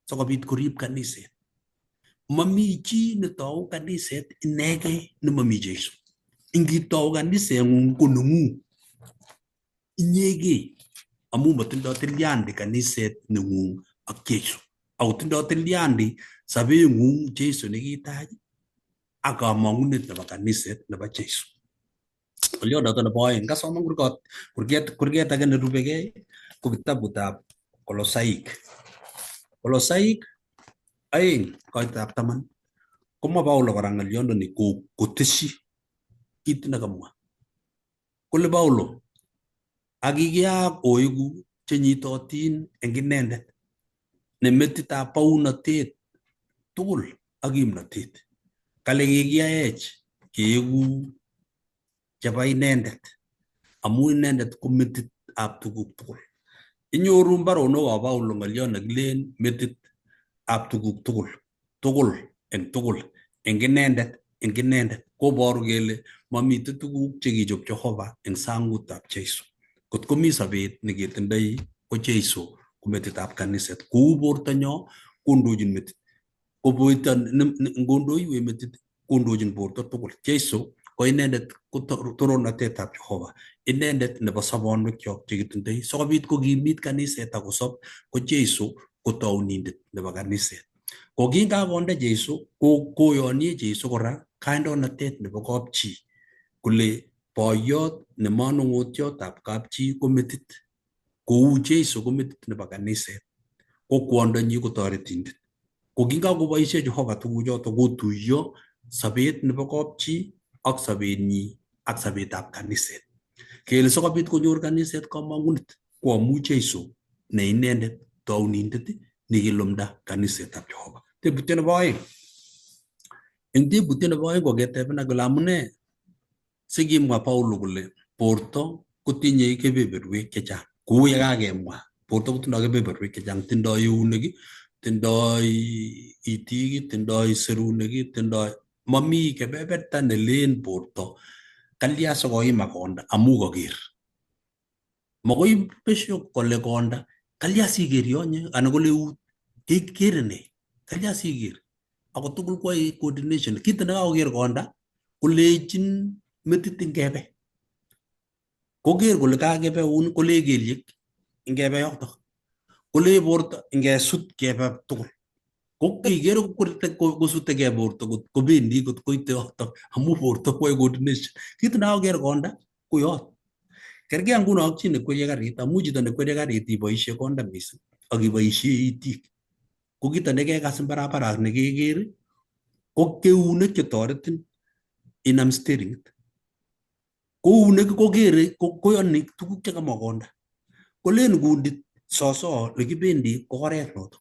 Speaker 2: sikobit korib kaniset. Mami chi netou kaniset inegei nemomi Jesu. Ingitou kaniseng'ung ko neng'ung inyegei amu motindoi tilyandi kaniset neng'ung ak Jesu. Ako tindoi tilyandi sobeng'ung Jesu nekitach ak kamong'unet nebo kaniset nebo Jesu. Ng'oliot noto nebo oeng, kasoman kurget age nerubegei ko kitabutab Kolosaik. Kolosaik 2:10 komwa Paulo kora ng'oliondoni koteshi kit nekamwa. Kole Paulo, ak kikiyaak oeku chenyitotin eng inendet ne metitab bounotet tugul ak kimnotet. Kale kikiyaech keeku chebo inendet amu inendet ko metitab tuguk tugul. Inyoru baronokab Paulo ng'oliot nekilen metit ab tuguk tugul, tugul eng tugul, eng inendet, eng inendet. Koboru kele mamiten tuguk chekichob Jehova eng sangutab Jesu. Kot komi sobet neketindoi ko Jesu ko metitab kaniset. Kou bortonyo kondochin metit. Ko borto ngondoiwech metit kondochin borto tugul. Jesu ko inendet ko torornatetab Jehova. Inendet nebo sobonwekyok chekitindoi. Sikobit kokimit kaniset ak kosob ko Jesu ko tounindet nebo kaniset. Ko kingakonde Jesu ko koyonie Jesu kora kandoinatet nebo kapchi kole boyot ne manung'otiotab kapchi ko metit. Kou Jesu ko metit nebo kaniset. Ko kwondonyi ko toretindet. Ko kingakoboisie Jehova tuguchoto kotuiyo sobet nebo kapchi ak sobenyi ak sobetab kaniset. Kele sikobit konyor kaniset komong'unet Ko amu Jesu ne inendet tounindet nekilumda kanisetab Jehova. Tebutiet nebo oeng. Eng tebutiet nebo oeng koketebena kole amune sikimwa Paulo kole borto kotinye kebeberwek chechang. Kou ye kakemwa, borto kotindoi kebeberwek chechang, tindoi eunek, tindoi itik, tindoi serunek, tindoi mami kebeberta nelen borto kalya sikoima konda amu koker. Makoi besio kole konda kalya siker yonye anan kole eut kekere ne kalya siker ako tugul koyoe coordination. Kito nekakoker konda kolechin metit ngebe koker kole kakebe uni kolech kelyek ngebe yotok kolech borto ngesut kebe tugul ko ikere kosutekei borto kobendi kot koite yotok amu borto koyoe coordination. Kito nekakoker konda koyot. Kerkei nguno ak chi nekwerie karit amu chito nekwerie karit iboisie konda mising ak iboisie itik. Ko kito nekekas eng barabara ak nekeker ko keunek chetoretin inam steringit. Ko eunek kokere koyoni tuguk chekamwa konda. Kolen kundit soso lekibendi ko oret noto.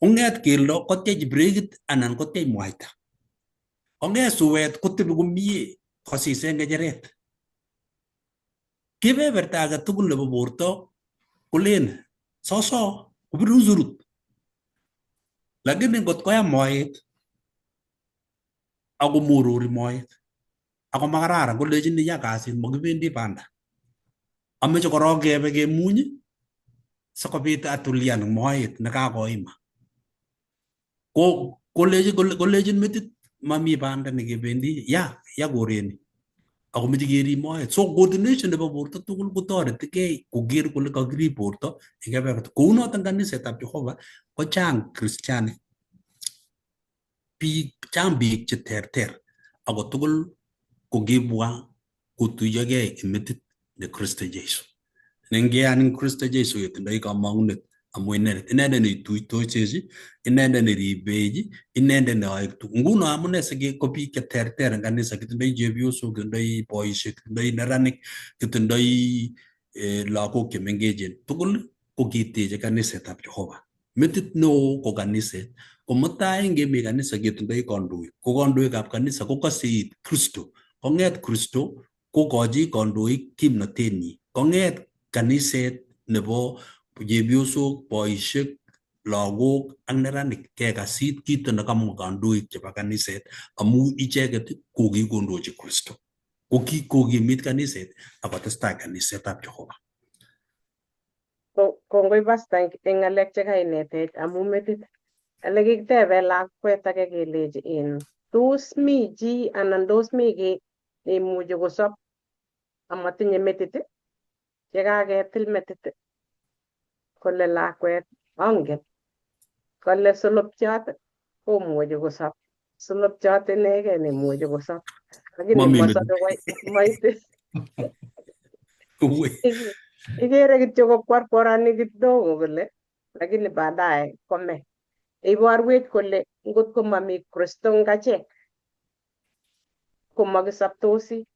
Speaker 2: Konget keldo kotyech brekit anan kotyech mwaita. Konget suet kotebi komie kosise ngecheret. Kebeberta age tugul nebo borto kolen soso kobirun surut. Lakini ngot koyam moet ako morori moet ako makararan kolechin ya kasit makibendi banda. Ameche korok kebe kemuny sikobit atulian moet nekakoima. Ko kolechin metit mami banda nekebendi ya ya koreni akomeche kerib moet. So coordination nebo borto tugul kotoretikei koker kole kakirib borto eng kebeberta. Kounoton kanisetab Jehova kochang kristianik biik chang biik cheterter ako tugul kokibwa kotuyokei eng metit ne Kristo Jesu. Nengeyan eng Kristo Jesu ketindoi kamang'unet amu inendet inendet neituitochech, inendet neribech, inendet neyoe tuguk. Nguno amune si ko biik cheterter eng kanisa kitindoi chepyosok, kitindoi boisiek, kitindoi neranik, kitindoi lagok chemengechen tugul ko kiteche kanisetab Jehova. Metit neo ko kaniset. Ko mutai ngemi kanisa ketindoi kandoik. Ko kandoikab kanisa ko kaseit Kristo. Kong'et Kristo kokochi kandoik kimnotenyi. Kong'et kaniset nebo chepyosok, boisiek, lagok ak neranik kekasit kito nekamwa kandoik chebo kaniset amu icheket kokikondochi Kristo. Kokimit kaniset akotestai kanisetab Jehova.
Speaker 1: Kongoi pasta eng ng'alek chekainetech amu metit. Ale kikitebe lakwet age kelechi in tos mi chi anan tos mi kiy neimuchi kosop amatinye metit yekaketil metit kole lakwet angen kole solopchot komuchi kosop solopchot inegei nemuchi kosop lakini mosobe maite. Ikere kityo kokwarkwarani kidogo kole lakini baadaye kome. Iborwech kole ngot komami Kristo eng achek komakisoptosi.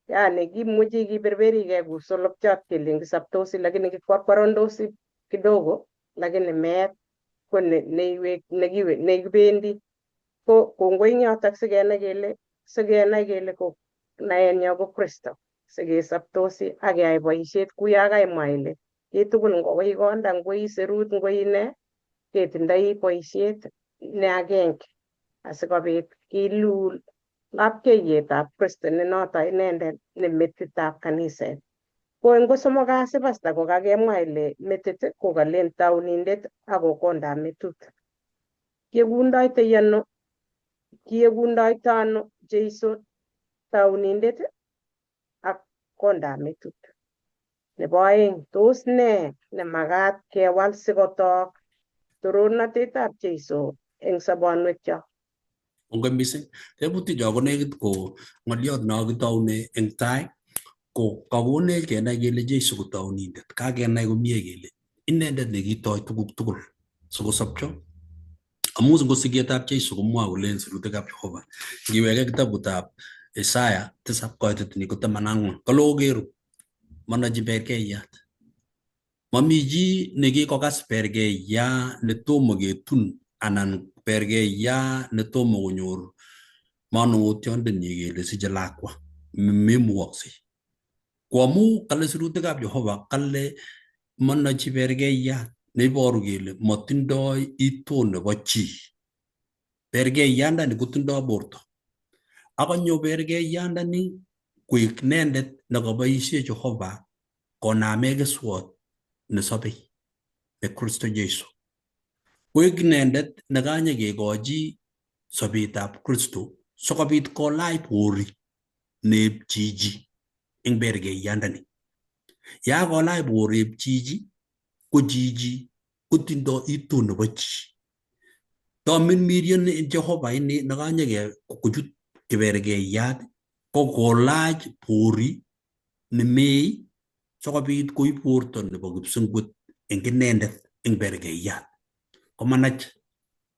Speaker 1: Yani kimuchi kiberberigei kou solopchot kelen kisoptosi lakini kikwarkwarandosi kidogo lakini meet ko nekibendi. Ko kongoi eng yotok sikenai kele ko naenyo ko Kristo sikesoptosi ak keyai boisiet kou ya kaimwa ile chitugul ngokoi konda ngoi serut ngoi ne ketindoi boisiet ne agenge asikobit kilul lapkeiyetab Kristo ne noto inendet ne metitab kaniset. Ko eng kosomok kasi pasta ko kakemwa ile metit ko kalen taunindet ak ko kondab metut. Kiekundoito ano Jesu taunindet ak kondab metut. Nebo aeng, tos ne nemakat kewal sikotok torornatetab Jesu eng sobonwekyok?
Speaker 2: Kongoi mising. Tebutik cho konekit ko ng'oliot no kitoune eng tai ko kakonech kenai kele Jesu ko taunindet. Kakenai komie kele inendet nekitoi tuguk tugul sikosopcho. Amu ngo siketab Jesu komwoe kolen sirutikab Jehova. Ngiweke kitabutab Isaya 7 koitet ni ko 14 kole okeru monochi berkeiyat. Mami chi nekikokas perkeiya netomo ketun anan perkeiya netomo konyor manung'otiondenyi kele siche lakwa. Memukoksei. Ko amu kale sirutikab Jehova kale manochi perkeiyat neiboru kele matindoi iton nebo chi. Perkeiyandani kotindoi borto. Akonyo perkeiyandani koek inendet nekaboisie Jehova koname keswot nesobei ne Kristo Jesu. Koek inendet nekanyekekochi sobetab Kristo sikobit kolach bori neeb chichi eng perkeiyandani. Ya kolach borib chichi, ko chichi kotindoi iton nebo chi. Tomirmirioni Jehova ini nekanyeke kochut kiperkeiyat ko kolach bori nemei sikobit koib borto nebo kipsengwet eng inendet eng perkeiyat. Komanach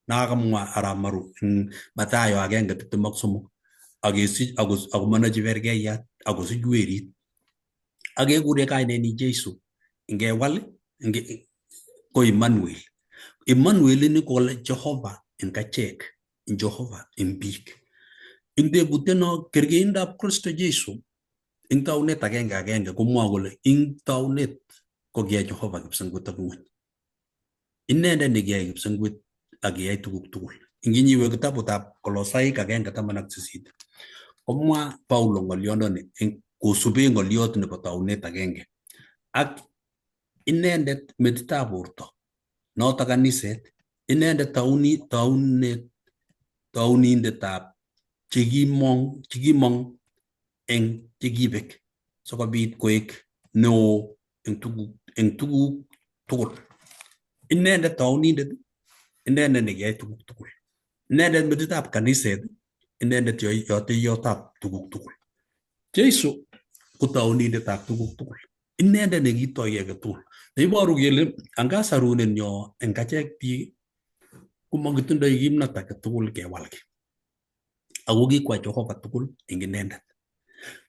Speaker 2: nakakamwa arap Maru eng Mathayo 1:23 akesich akomanochi perkeiyat akosich werit akekure kainenyi Jesu ngewal ko Emmanuel. Emmanuel ini kole Jehova eng achek, Jehova eng biik. Eng tebutiet no kerkeindab Kristo Jesu eng taunet agenge agenge komwoe kole eng taunet ko kiyai Jehova kipsengwet ak ngwony. Inendet nekiyai kipsengwet ak kiyai tuguk tugul. Inginyiwe kitabutab Kolosaik 1:18 komwa Paulo ng'olyondoni kosube ng'olyot nebo taunet agenge ak inendet metitab borto noto kaniset inendet taunindetab chekimong eng chekibek sikobit koek neo eng tuguk tugul. Inendet taunindet, inendet nekiyai tuguk tugul. Inendet metitab kaniset, inendet yoteyotab tuguk tugul. Jesu ko taunindetab tuguk tugul. Inendet nekitoi age tugul. Neiboru kele anga sarunenyo eng achek biik komakitindoi kimnot age tugul kewal kiy. Ako kikwa Jehova tugul eng inendet.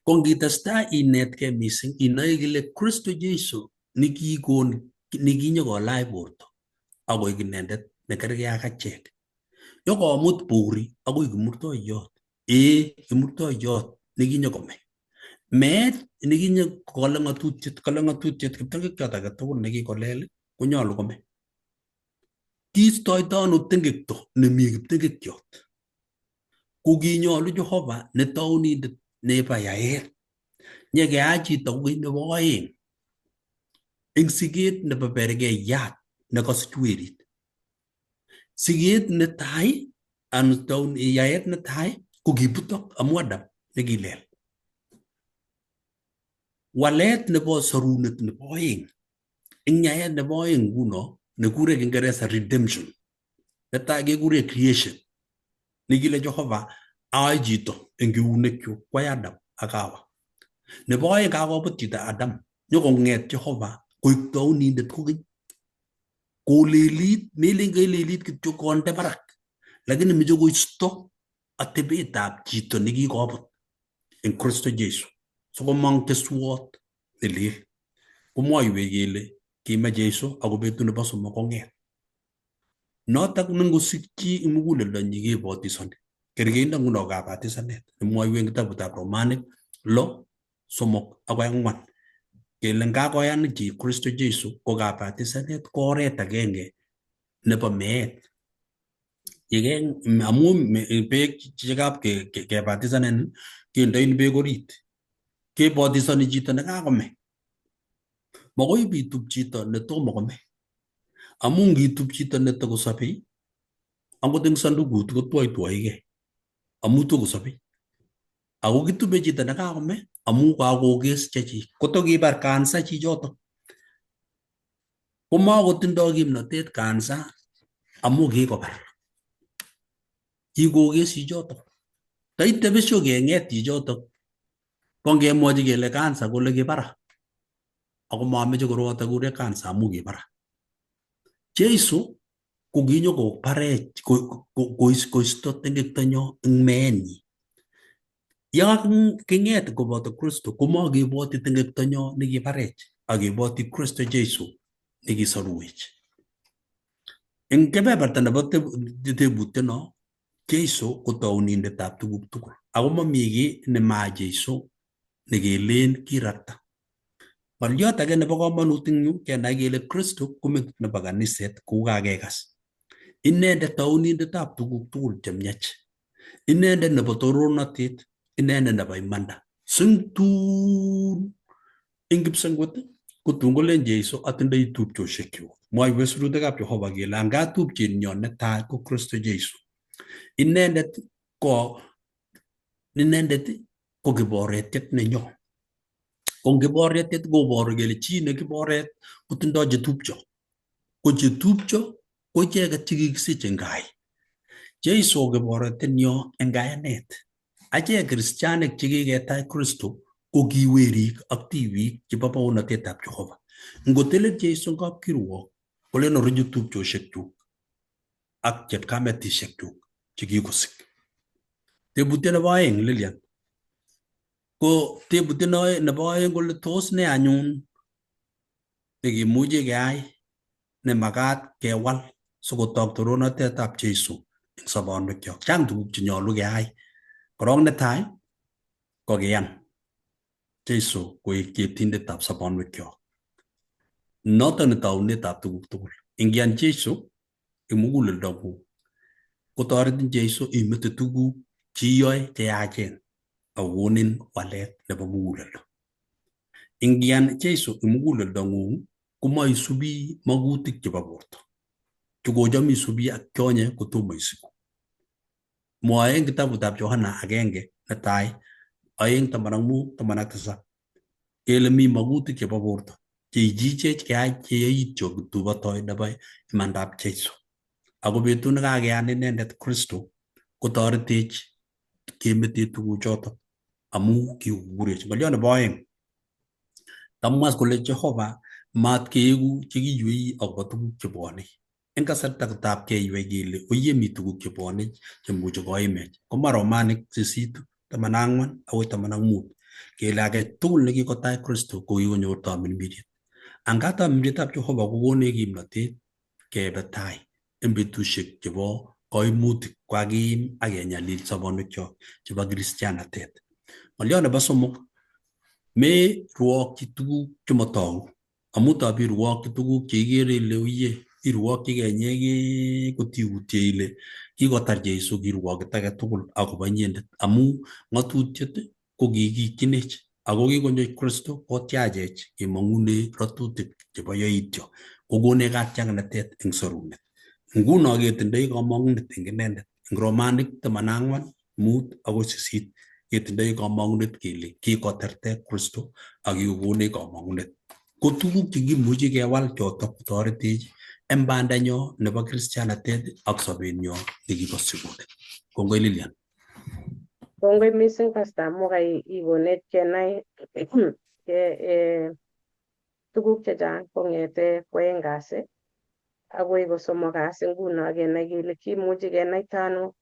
Speaker 2: Ko ngitestai inetkei mising inoe kele Kristo Jesu nekikon nekinyokolach borto akoek inendet nekerkei ak achek. Nyokomut bori akoi kimurtoiyot. Ee, kimurtoiyot nekinyokome. Meet nekinye kole ng'atutiet, kole ng'atutiet kiptengekchot age tugul nekikolel konyolu kome. Kiistoito ano tengekto nemi kiptengekchot? Ko kinyolu Jehova ne taunindet nebo yaet. Nyekeyai chito kokeny nebo oeng eng siket nebo perkeiyat nekasich werit. Siket netai anan yaet netai ko kibutok amu Adam nekilel. Walet nebo sorunet nebo oeng eng yaet nebo oeng nguno nekure Kiingereza redemption. Netai kekure creation. Nekile Jehova aai chito eng eunekyuk kwai Adam ak Hawa. Nebo oeng kakobut chito Adam nyokong'et Jehova koik taunindet kokeny. Kolelit, melen kelelit kityo konde barak, lakini meche koisto atebetab chito nekikobut eng Kristo Jesu sikomong keswot nelel. Komwoiwech kele kime Jesu ako betut nebo somok kong'et. Notok nengosikchi eng muguleldonyi kebotisoni. Kerkeindo nguno kabatisanet nemwoiwech eng kitabutab Romanik 6:3-4 kele ngakoyan chi Kristo Jesu ko kabatisanet ko oret agenge nebo meet. Yeke amu beek chekab kebatisanen kendoin beek orit. Kebotisoni chito nekakome. Makoi bitub chito netomo kome. Amu ngitub chito netokosobei angot eng sandukut kotwoitwoigei amu tokosobei. Ako kitube chito nekakome amu kakokes chechik. Koto kibar kansa chichotok komakotindoi kimnotet kansa amu kikobar. Kikokes chichotok. Taite besio keng'et chichotok ko ngemwochi kele kansa kole kibara. Ako mameche koroito kure kansa amu kibara. Jesu ko kinyokobarech koisto tengektonyo eng meenyi. Ye kaking'et koboto Kristo komakebwoti tengektonyo nekibarech akebwoti Kristo Jesu Nekisoruwech. Eng kebeberta nebo tebutiet no, Jeiso ko tounindetab tuguk tugul. Ako mami kiy nema Jeiso nekelen kirakta. Ng'olyot age nebo komonut eng yu kenai kele Kristo ko metit nebo kaniset kou kakekas. Inendet tounindetab tuguk tugul chemiach. Inendet nebo torornatet, inendet nebo imanda. Sing tun eng kipsengwet kotun kolen Jeiso atindoi tupchoshekyuk. Mwoiwech sirutikab Jehova kele anga tupchenyon netai ko Kristo Jeiso. Inendet ko inendet ko kiboretiet nenyon. Ko kiboretiet koboru kele chi ne kiboret kotindoi chetupcho. Ko chetupcho ko icheket chekikisich eng kai. Jeiso kiboretienyo eng kayanet. Achek kristianik chekiketai Kristo ko ki werik ak tibiik chebo baonatetab Jehova. Ngotelel Jeiso eng kapkirwok kolen orinyu tupchoshekyuk ak chepkametishekyuk chekikosik. Tebutiet nebo aeng Lilian ko tebutiet nebo aeng kole tos ne anyun nekimuchi keai nemakat kewal sikotok torornatetab Jeiso eng sobonwekyok. Chang tuguk chenyolu keai. Korok netai ko kiyan Jeiso koek yetindetab sobonwekyok. Noton ni taunetab tuguk tugul. Ingiyan Jeiso eng muguleldongung kotoretin Jeiso imete tuguk cheiyoe cheyachen akokonin walet nebo muguleldo. Ingiyan Jeiso eng muguleldongung komaisubi magutik chebo borto chekocham isubi ak chonye kotomo isiku. Mwoe eng kitabutab Yohana agenge netai aeng 15 17 kele mi magutik chebo borto cheichichech keyai cheyoityo kitubotoi nebo imandab Jeiso. Ako betut nekakeyan inendet Kristo kotoretech kemete tuguchoto amu kikokurech. Ng'olyo nebo aeng kamwa kole Jehova mat keeku chekiywei akobo tuguk chebwone. Eng kasartab keywei kele oye mi tuguk chebwone chemuchi koimech. Komwa Romanik 8:14 akoi 15 kele age tugul nekikotai Kristo ko kikonyor tamirmiriet. Anga tamirmirietab Jehova kokonech kimnotet kebe tai eng betusiek chebo koimutik kokakiim ak kenyalil sobonwekyok chebo kristianatet. Ng'olyo nebo somok merwokyi tuguk chemotogu amu tab irwokyi tuguk cheikere ile uye irwokyigei inyegei kotiutie ile kikotar Jeiso kirwoket age tugul akobo inyendet amu ng'atutiet ko kikiikchinech ako kikonyo Kristo kotyachech kemong'une ratutik chebo yoityo kokonech katyaknatet eng sorunet. Nguno ketindoi komong'unet eng inendet eng Romanik 14:5 akoi 8 ketindoi komong'unet kele kikoterter Kristo ak kikokonech komong'unet. Ko tuguk chekimuchi kewal chotok kotoretech eng bandanyo nebo kristianatet ak sobenyo nekibo sikunet. Kongoi Lilian.
Speaker 1: Kongoi mising Pastor amu ikonech kenai ke tuguk chechang kong'ete kwoeng kasi akoi kosomok kasi nguno kenai kele kimuchi kenaita ano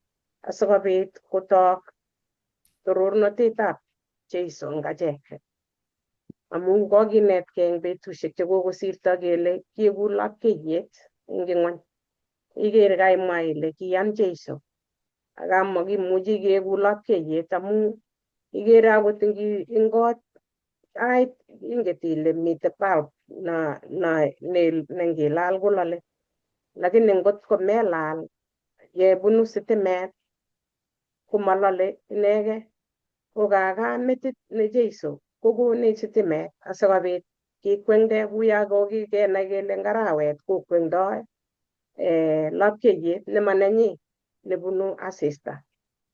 Speaker 1: asikobit kotok torornotetab Jeiso eng achek. Amu kokinetkei eng betusiek chekokosirto kele kieku lapkeiyet eng ing'wony. Ikere kaimwa ile kiyan Jeiso ak amakimuchi keeku lapkeiyet amu ikere akot eng kot tait inget ile mitei bulb na na ne nengilal kolole lakini ngot komelal yebunu sitimet komalole inegei ko kaka metit ne Jeiso kokonech sitimet asikobit kikwengde kuyo kokikenai kele eng arawet kokwengdoi lapkeiyet nemanenyi nebunu asista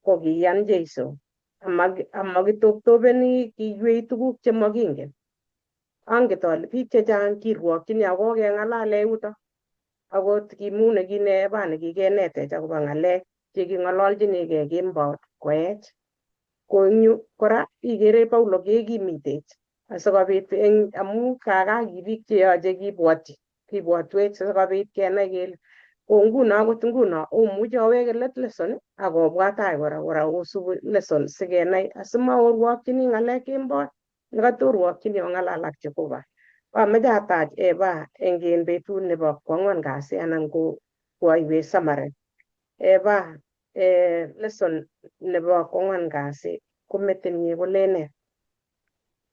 Speaker 1: ko kiyan Jeiso amakitoptopeni kiywei tuguk chemakingen. Anget ale biik chechang kirwokchini ako keng'alale yuto akot kimu nekine kikenetech akobo ng'alek cheking'ololchinigei kembout koech. Ko eng yu kora ikere Paulo kekimitech asikobit eng amu kaka ki biik cheyoche kibwotyi kibwotwech sikobit kenai kele ko nguno akot nguno omuchi oweke let lesson ak obwat tai kora kora osub lesson sikenai asimaorwokchini ng'alek kemboi nekatorwokchini ong'alal ak Jehova. Ameche atach Eva eng in betut nebo kwangwan kasi anan ko koaiwech summary. Eva, lesson nebo kwangwan kasi ko metinyi kolen nee?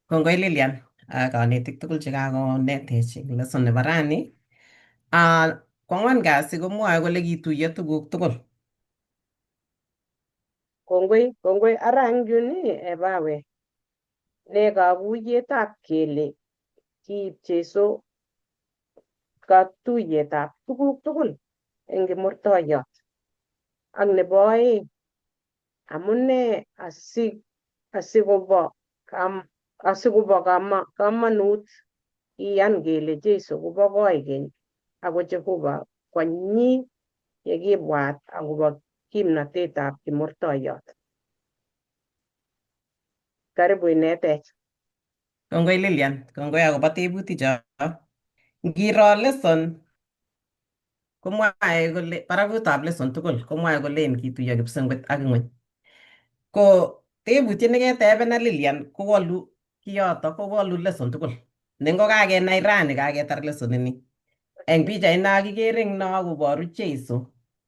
Speaker 4: Kongoi Lilian ak konetik tugul chekakonetech eng lesson nebo rani. Kwangwan kasi komwoe kole kituiyo tuguk tugul.
Speaker 1: Kongoi, kongoi. Ara eng yun ii, Eva we, ne kakuyetab kele kiib Jesu katuiyetab tuguk tugul eng kimurtoiyot? Ak nebo oeng, amune asikobo kamanut iyan kele Jesu kobo koikeny ako Jehova kwanyi yekibwat akobo kimnatetab kimurtoiyot? Karibu inetech.
Speaker 4: Kongoi Lilian, kongoi akobo tebuticho. Ngiro lesson komwae kole barakutab lesson tugul komwae kolen kituiyo kipsengwet ak ng'weny. Ko tebutiet neketebena Lilian kowolu kiyoto kowolu lesson tugul. Nengokakenai rani kaketar lesson ini. Eng pichait no kikere eng no koboru Jesu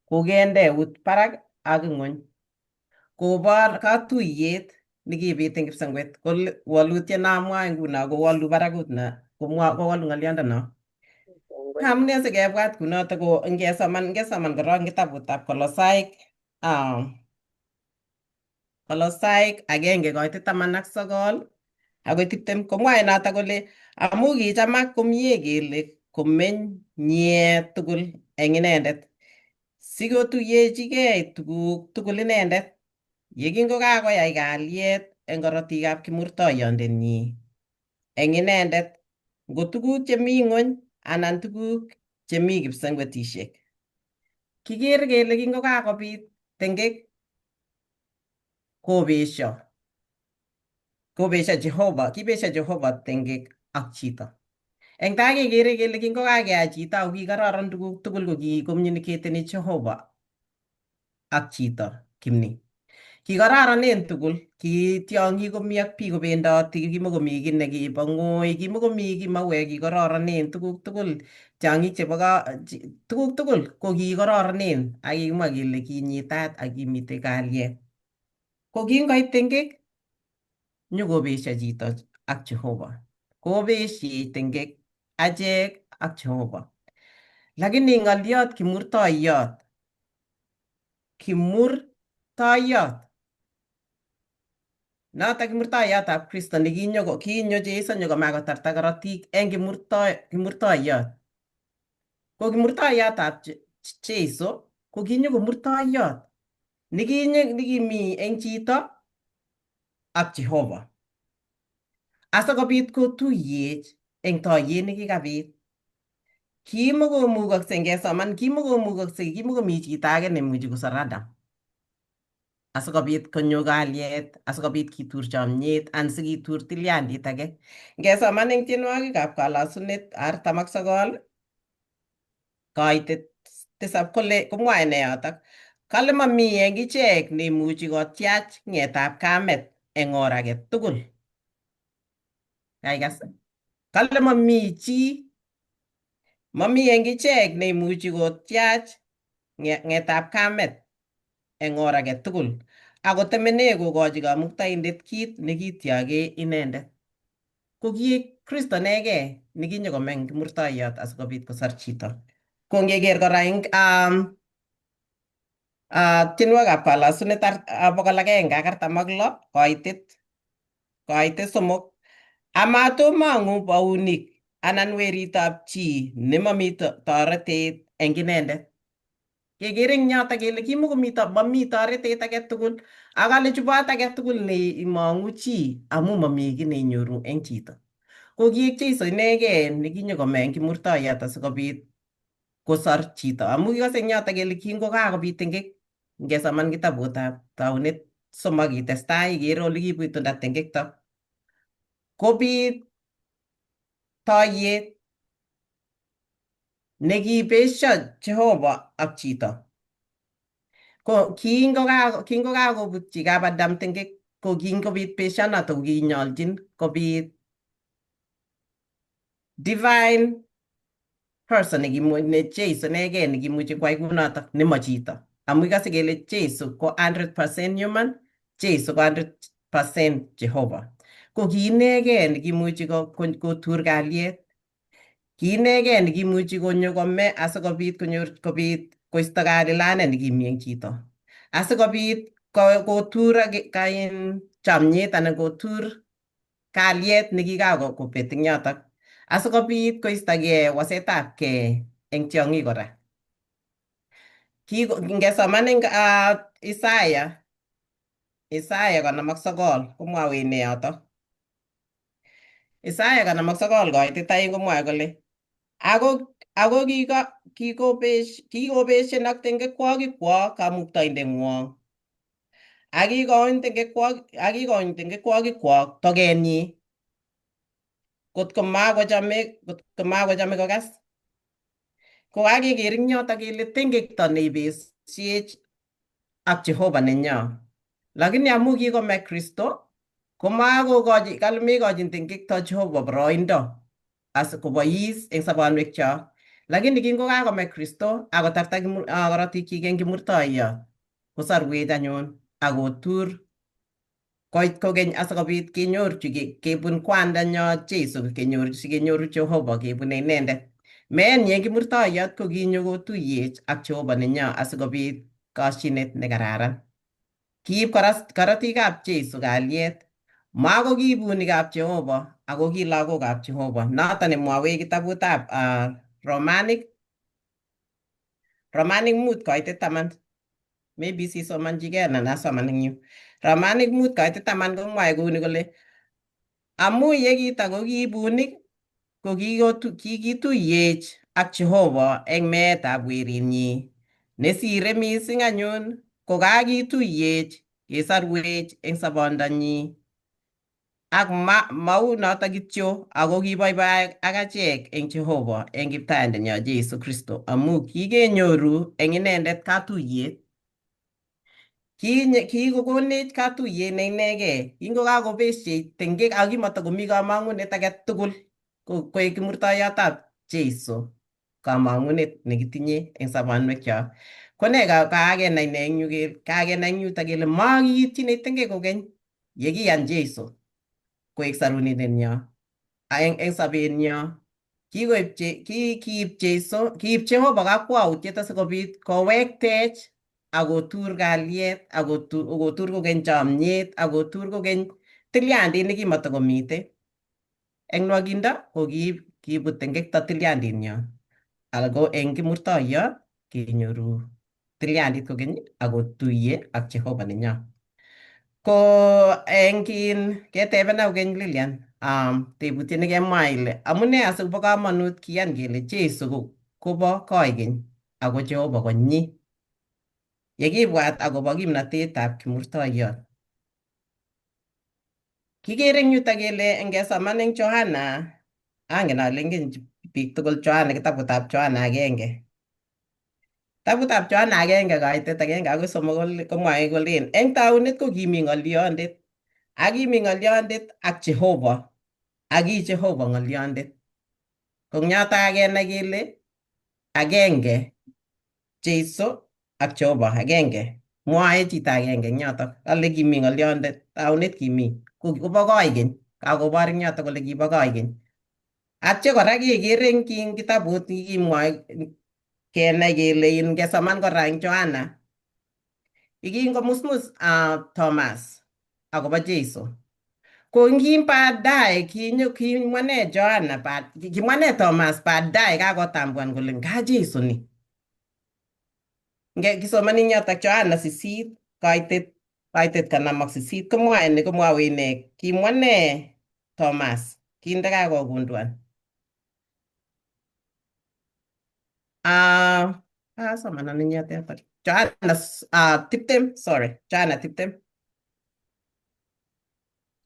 Speaker 4: kokende eut barak ak ng'weny. Kobor katuiyet nekibit eng kipsengwet. Ko walutiet namwae nguno kowolu barakut na komwa kowolu ng'oliondo. Amune sikebwat kunoto ko ngesoman korok eng kitabutab Kolosaik, Kolosaik 1:19 akoi 20 komwae noto kole amu kichamak komie kele komeny nyet tugul eng inendet sikotuyechigei tuguk tugul inendet yekingokakoyai kalyet eng korotikab kimurtoiyondenyi eng inendet, ngo tuguk chemi ng'wony anan tuguk chemi kipsengwetishek. Kikere kele kingokakobit tengek kobesho Jehova, kibesho Jehova tengek ak chito. Eng tai kekere kele kingokakeyai chito ako kikororon tuguk tugul ko kicommunicateni Jehova ak chito kimni. Kikororonen tugul, ki tiong'ik komi ak biik kobendoti, kimokomi kiy nekibo ng'oi, kimokomi kiy mauek, kikororonen tuguk tugul, tiong'ik chebo tuguk tugul ko kikororonen ak kikimwa kele kinyitat ak kimitei kalyet. Ko kingoit tengek, nyokobesho chito ak Jehova. Kobeshech tengek achek ak Jehova. Lakini ng'oliot kimurtoiyot, kimurtoiyot noto kimurtoiyotab Kristo nekinyo kinyo Jesu nyokomach kotarta korotik eng kimurtoiyot. Ko kimurtoiyotab Jesu ko kinyo komurtoiyot nekinyo nekimi eng chito ak Jehova. Asikobit kotuyech eng toiyet nekikabit. Kimokomukokse ngesoman, kimokomukokse, kimokomi chito age nemuchi kosor Adam. Asikobit konyo kalyet, asikobit kitur chomyet, an sikitur tilyandit age. Ngesoman eng tienwogikab kalosunet 49:7 kole komwae ne yotok? Kale mami eng ichek neimuchi kotyach ng'etab kamet eng or age tugul. Kaikas? Kale mami chi, mami eng ichek neimuchi kotyach ng'etab kamet eng or age tugul akotemene kokochi kamuktaindet kit nekityoge inendet. Ko kiek Kristo inegei nekinyokomeng kimurtoiyot asikobit kosor chito. Ko ngeker kora eng tienwogikab kalosunet 146:3 amatomongu bounik anan weritab chi nemomi toretet eng inendet. Kekere eng yoto kele kimokomi mami toretet age tugul ak kale chubot age tugul neimong'u chi amu mami kiy neinyoru eng chito. Ko kiek Jesu inegei nekinyokomeng kimurtoiyot asikobit kosor chito amu kikose eng yoto kele kingokakobit tengek ngesoman kitabutab Taunet 3 itestai ikere ole kibitunda tengekto kobit toiyet nekibesho Jehova ak chito. Ko kingokakobutyi kap Adam tengek ko kingobit beshonoto ko kinyoljin kobit Divine person ne Jesu inegei nekimuchi kwai kunotok nemo chito. Amu ikose kele Jesu ko 100% human, Jesu ko 100% Jehovah. Ko ki inegei nekimuchi kotur kalyet. Ki inegei nekimuchi konyo kome asikobit konyor kobit koisto kalilanet nekimi eng chito. Asikobit kotur kain chomyet anan kotur kalyet nekikakobet eng yotok asikobit koistogei wasetabgei eng tiong'ik kora. Ngesoman eng Isaya, Isaya 59 komwawech ne yotok. Isaya 59 koitit 2 komwoe kole ako kikobeshen ak tengekwokikwok kamuktaindeng'wong ak kikony tengekwokikwok tokenyi kotko makochame kokas. Ko kakeker eng yotok kele tengekto neibesiech ak Jehova nenyo. Lakini amu kikome Kristo komakokochi mekochin tengekto Jehova boroindo asikobois eng sobonwekchok. Lakini kingokakome Kristo akotarta korotikyik eng kimurtoiyot kosorwech anyun akotur koit kokeny asikobit kenyorchi kebun kwandanyo Jesu kenyor sikenyoru Jehova kebune inendet. Meenyi eng kimurtoiyot ko kinyo kotuyech ak Jehova nenyo asikobit koshinet nekararan. Kiib korotikab Jesu kalyet. Mako ki bunikab Jehova ako ki lagokab Jehova. Noton nemwowech kitabutab Romanik Romanik 5 koitit 10. Maybe sisomonchigei anan asoman eng yu. Romanik 5 koitit 10 komwoe kouni kole amu yekita ko ki bunik ko kikituyech ak Jehova eng meetab werinyi. Nesire mising anyun ko kakituyech kesorwech eng sobondonyi. Ak mau notok kityo ako kiboiboi ak achek eng Jehova eng kiptayandenyo Jesu Kristo amu kikenyoru eng inendet katuyet. Kikokonech katuyet ne inegei kingokakobeshech tengek ako kimatakomi kamang'unet age tugul koek kimurtoiyotab Jesu kamang'unet nekitinye eng sobonwekchok. Ko ne kakenai ne eng yu kakenai eng yutok kele makiityin tengek kokeny yekiyan Jesu koek sarunindenyo eng sobenyo. Kiib Jesu kiib Jehova kakwautiet asikobit kowektech akotur kalyet akotur kokeny chomyet akotur kokeny tilyandit nekimatakomite. Eng nwokindo ko kiibut tengekto tilyandinyo ako eng kimurtoiyot kenyoru tilyandit kokeny akotuiye ak Jehova nenyo. Ko eng kin ketebena kokeny Lilian tebutiet nekemwa ile amune asikobo komonut kiyan kele Jesu kobo koikeny ako Jehova konyi. Yekibwat akobo kimnatetab kimurtoiyot. Kikere eng yutok kele ngesoman eng Johana, angen ale ingen biik tugul Johana, kitabutab Johana 1. Kitabutab Johana 1 kaitet 1 akoi 3 komwoe kolen eng taunet ko kimi ng'olyondet ak kimi ng'olyondet ak Jehova ak ki Jehova ng'olyondet. Ko eng yotok kakenai kele agenge Jesu ak Jehova agenge. Mwoe chito agenge eng yotok kale kimi ng'olyondet taunet kimi kobo koikeny kakobor eng yotok kole kibo koikeny. Atyo kora kekere eng kitabut nikimwoe kenai kele ngesoman kora eng Johana ikingomusmus Thomas akobo Jesu. Ko ngin baadaye kinyo kimwane Johana kimwane Thomas baadaye kakotambuan kole nga Jesu ni. Nge kisomani eng yotok Johana 8 koitit 58 komwoe ni komwowech ine kimwane Thomas kinde kakogunduan. Somanan eng yotok Johana 20 sorry Johana 20.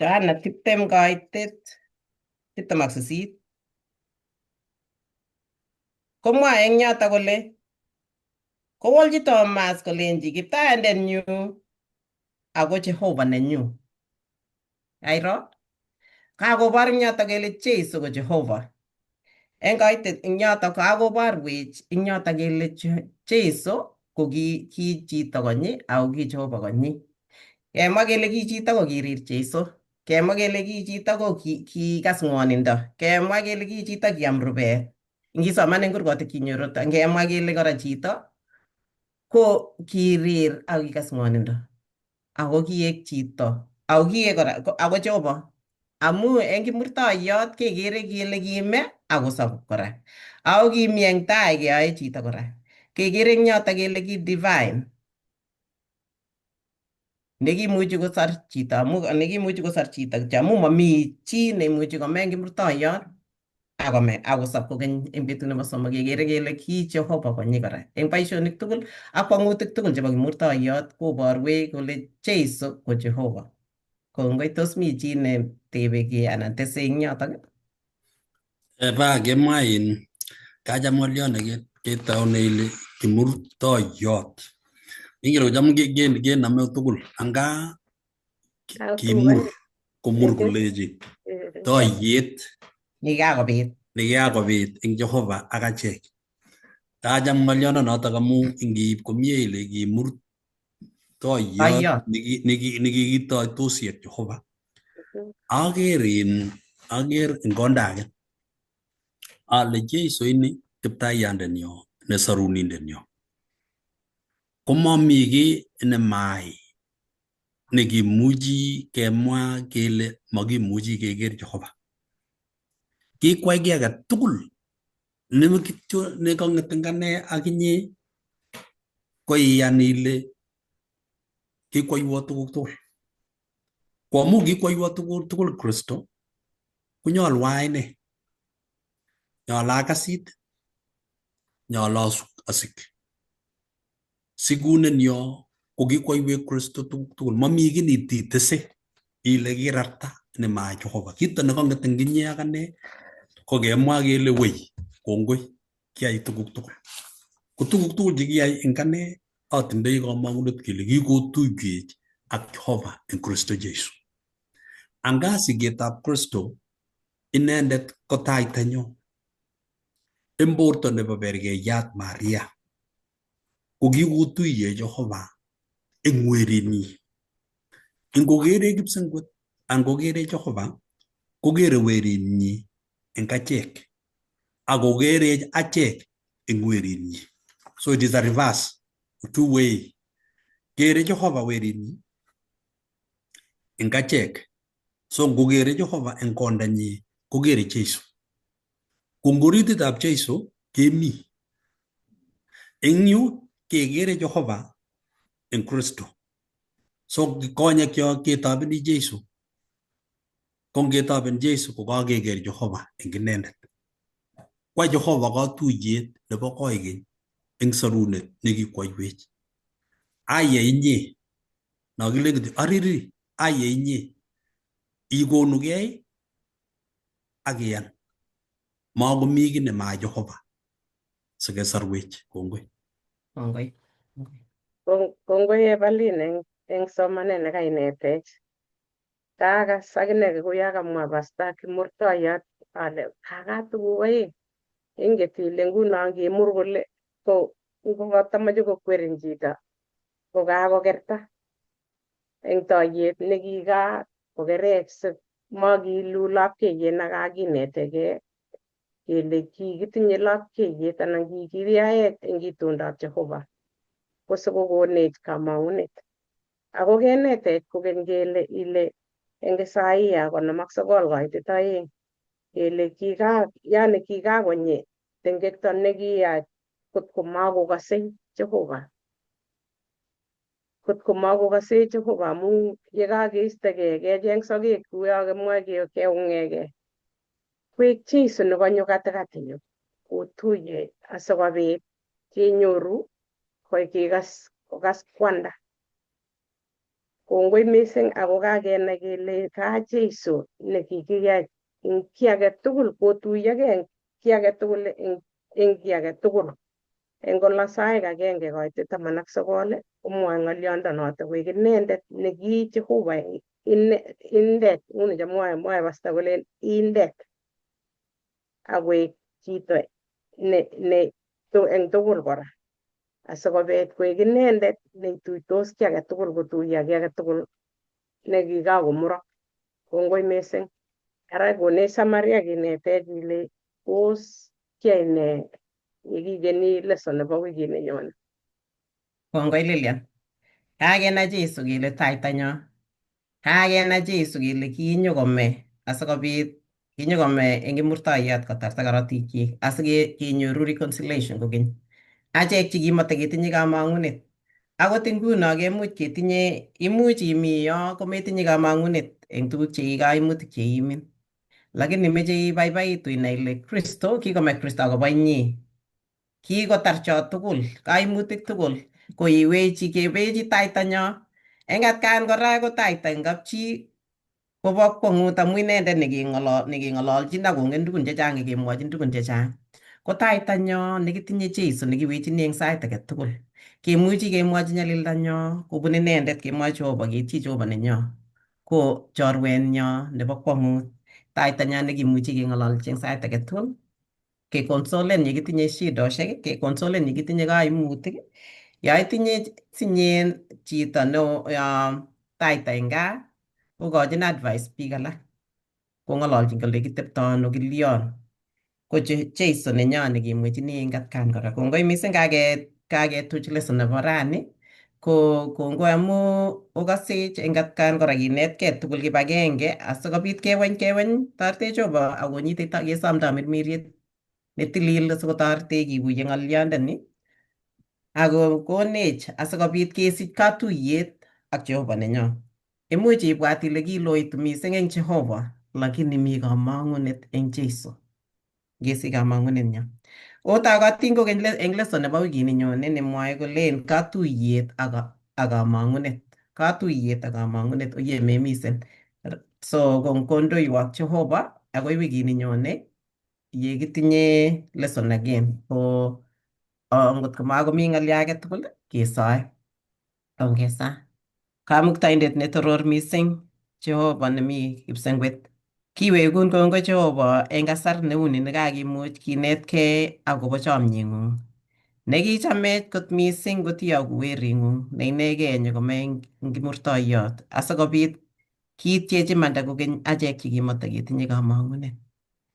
Speaker 4: Johana 20 koitit 28 komwoe eng yotok kole kowolchi Thomas kolenji kiptayandenyu ako Jehova nenyu. Kairo kakobor eng yotok kele Jesu ko Jehova. Eng koitet eng yotok kakoborwech eng yotok kele Jesu ko ki ki chito konyi ako ki Jehova konyi. Kemwa kele ki chito ko kirir Jesu. Kemwa kele ki chito ko kikas ng'wonindo. Kemwa kele ki chito kiam rubet. Ngisoman eng kurgotik kinyoru ngemwa kele kora chito ko kirir ako kikas ng'wonindo. Ako kiek chito. Ako kiek kora ako Jehova. Amu eng kimurtoiyot kekere kele kime akosob kora. Ako kimi eng tai keyoe chito kora. Kekere eng yoto kele ki divine. Nekimuchi kosor chito amu nekimuchi kosor chito kityo amu mami chi neimuchi kome eng kimurtoiyot akome akosob kokeny eng betut nebo somok kekere kele ki Jehova konyi kora eng boisionik tugul ak kwang'utik tugul chebo kimurtoiyot koborwech kole Jesu ko Jehova. Kongoi tos mi chi netebe kiy anan tese eng yotok?
Speaker 2: Eba kemwa in kacham ng'oliot ne ketoune ile kimurtoiyot. Ingen kocham kenome tugul anga kimur komur kolechi toiyet
Speaker 4: Nikakobit.
Speaker 2: nikakobit eng Jehova ak achek. Kacham ng'oliondonotok amu ngiip komie ile kimur toiyot nikikitoitosi ak Jehova. Aker in aker eng konda age ale Jesu ini kiptaiyandenyo ne sorunindenyo komami kiy nemaai nekimuchi kemwa kele makimuchi keker Jehova. Kikwai kiy age tugul ne kityo nekang'et eng ane ak inye ko iyan ile kikwoiwo tuguk tugul. Ko amu kikwoiwo tuguk tugul Kristo konyolu ayai ne? Nyolu akasit, nyolu asik. Sikunen yo ko kikwoiwek Kristo tuguk tugul. Mami kiy nititese ile kirarta nema Jehova. Kito nekang'et eng inye ak ane ko kemwa kele wei kongoi kiyai tuguk tugul. Ko tuguk tugul chekiyai eng ane atindoi kamang'unet kele kikotuywech ak Jehova eng Kristo Jesu. Anga siketab Kristo inendet ko taitanyo eng borto nebo bergeiyat Maria ko kikotuiye Jehova eng werinyi. Ingokere kipsengwet anan kokere Jehova kokere werinyi eng achek ak kokerech achek eng werinyi. So it is a reverse, two way. Kere Jehova werinyi eng achek. So ngokere Jehova eng kondanyi kokere Jesu. Ko ngorititab Jesu kemi. Eng yu kekere Jehova eng Kristo. So konyekyo ketobeni Jesu. Ko ngetoben Jesu ko kakeker Jehova eng inendet. Kwa Jehova katuyet nebo koikeny eng sorunet nekikwoiwech. Aye inye, nokilen kityo ariri, aye inye, ikonugei ak iyan. Makomi kiy nema Jehova sikesorwech. Kongoi.
Speaker 4: Kongoi.
Speaker 1: Kongoi Evelyn eng somanet nekainetech. Kakas akine kuya kamwa pasta kimurtoiyot ale kakat tuguk oeng. Inget ile nguno ngimur kole ko ngokatamache kokwerin chito ko kakokerta eng toiyet nekika kokerech si makilu lapkeiyet nekakineteke kele kikitinye lapkeiyet anan kikiyaech eng itondab Jehova ko sikokonech kamang'unet. Ako kenetech kokeny kele ile eng Isaia 59 koitet 2 kele kika yani kikakonyi tengekto nekiyach kotko makokasei Jehova. Kotko makokasei Jehova amu yekakeistekei kecheng sokek kuyo kimwoe keung'ekei. Koek Jesu nekanyo katikati yu kotuye asikobit kenyoru kikas kokas kwanda. Kongoi mising ako kakenai kele ka Jesu nekikiyai eng kiy age tugul kotuyokei eng kiy age tugul eng kiy age tugul. Eng Kolosaik 1 koitet 19 komwoe ng'oliondo noto koek inendet neki Jehova indet nguni chemwoe mwoe pasta kolen indet akoek chito ne ne eng tugul kora asikobit koek inendet neituitos kiy age tugul kotuiyo kiy age tugul nekikakomurok. Kongoi mising. Ara konech Samaria kinetech kele tos kiyai nee yekikeni lesson nebo wikit nenyone.
Speaker 4: Kongoi Lilian. Kakenai Jesu kele taitanyo. Kakenai Jesu kele kinyokome asikobit kinyokome eng kimurtoiyot kotarta korotikyik asikenyoru reconciliation kokeny. Achek chekimotoketinye kamang'unet. Akot nguno kemuch ketinye, imuch imi yo kometinye kamang'unet eng tuguk che kaimutik cheiimin. Lakini meche ibaibaitu inai ile Kristo, kikome Kristo akobo inye. Kikotar cho tugul, kaimutik tugul, koiwechi kewechi taitanyo. Eng atkan kora ko taita eng kapchi kobo kwongut amu inendet nekeng'ololchin akongen tugun chechang kemwochin tugun chechang. Ko taitanyo nekitinye Jesu nekiwechini eng sait age tugul. Kemuchi kemwochi nyalildanyo kobun inendet kemwochi Jehova keitchi Jehova nenyo. Ko chorwenyo nebo kwongut. Taitanyo nekimuchi keng'ololchi eng sait age tugul. Kekonsolen yekitinye shidoshek, kekonsolen yekitinye kaimutik. Yo itinye sinyen chito neo taita eng gaa, kokochin advice biik alak. Kong'ololchin kole kitepto ano kilion. Ko Jesu nenyo nekimwechini eng atkan kora. Kongoi mising kaketuch lesson nebo rani. Ko kongoi amu okasech eng atkan kora kinetkei tugul kibagenge asikobit keweny keweny toretech Jehova akonyitech kesom tamirmiriet netilil asikotoretech kikuye ng'olyondoni ako konech asikobit kesich katuyet ak Jehova nenyo. Imuch ibwat ile kiloitu mising eng Jehova, lakini mi kamang'unet eng Jesu. Ngesich kamang'unet nyo. Otokotin kokeny eng lesson nebo wikini nyone nemwoe kolen katuyet ak kamang'unet. Katuyet ak kamang'unet oye memisen. So kondoiwok Jehova akoi wikini nyone yekitinye lesson again. Ko ngot ko makomi ng'alyo age tugul kesoe. Ongesa. Kamuktaindet netoror mising Jehova nemi kipsengwet. Kiwekun kongoi Jehova eng kasar neuni nekakimuch kinetkei akobo chomyeng'ung. Nekichamech kot mising kotiyoku wering'ung ne inegei nyokome eng kimurtoiyot asikobit kiityech imanda kokeny achek chekimotoketinye kamang'unet.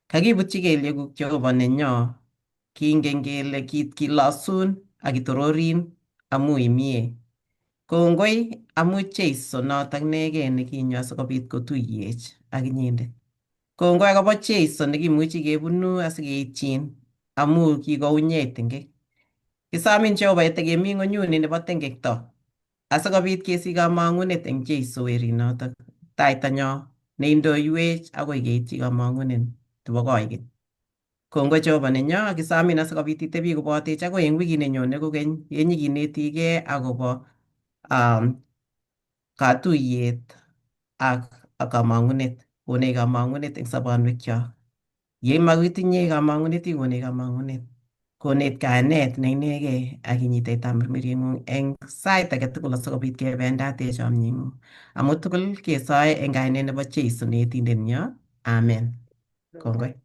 Speaker 4: Kakibutyi kelyekuk Jehova nenyo, kingen kele kilosun ak kitororin amu imie. Kongoi amu Jesu notok inegei nekinyo asikobit kotuyech ak inyendet. Kongoi akobo Jesu nekimuchi kebunu asikeityin amu kikounyech tengek. Kisomin Jehova yetekemi ng'onyuni nebo tengekto asikobit kesich kamang'unet eng Jesu werinotok taitanyo neindoiwech akoi keityi kamang'unet nebo koikeny. Kongoi Jehova nenyo, kisomin asikobit itebi kobotech akoi eng wikit nenyone kokeny yenyikinetikei akobo katuyet ak kamang'unet. Konech kamang'unet eng sobonwekyok. Ye makitinye kamang'unet ikonech kamang'unet. Konech kayanet ne inegei ak inyitech tamirmirieng'ung eng sait age tugul asikobit kebendate chomyeng'ung. Amu tugul kesoe eng kainet nebo Jesu neetindenyo. Amen. Kongoi.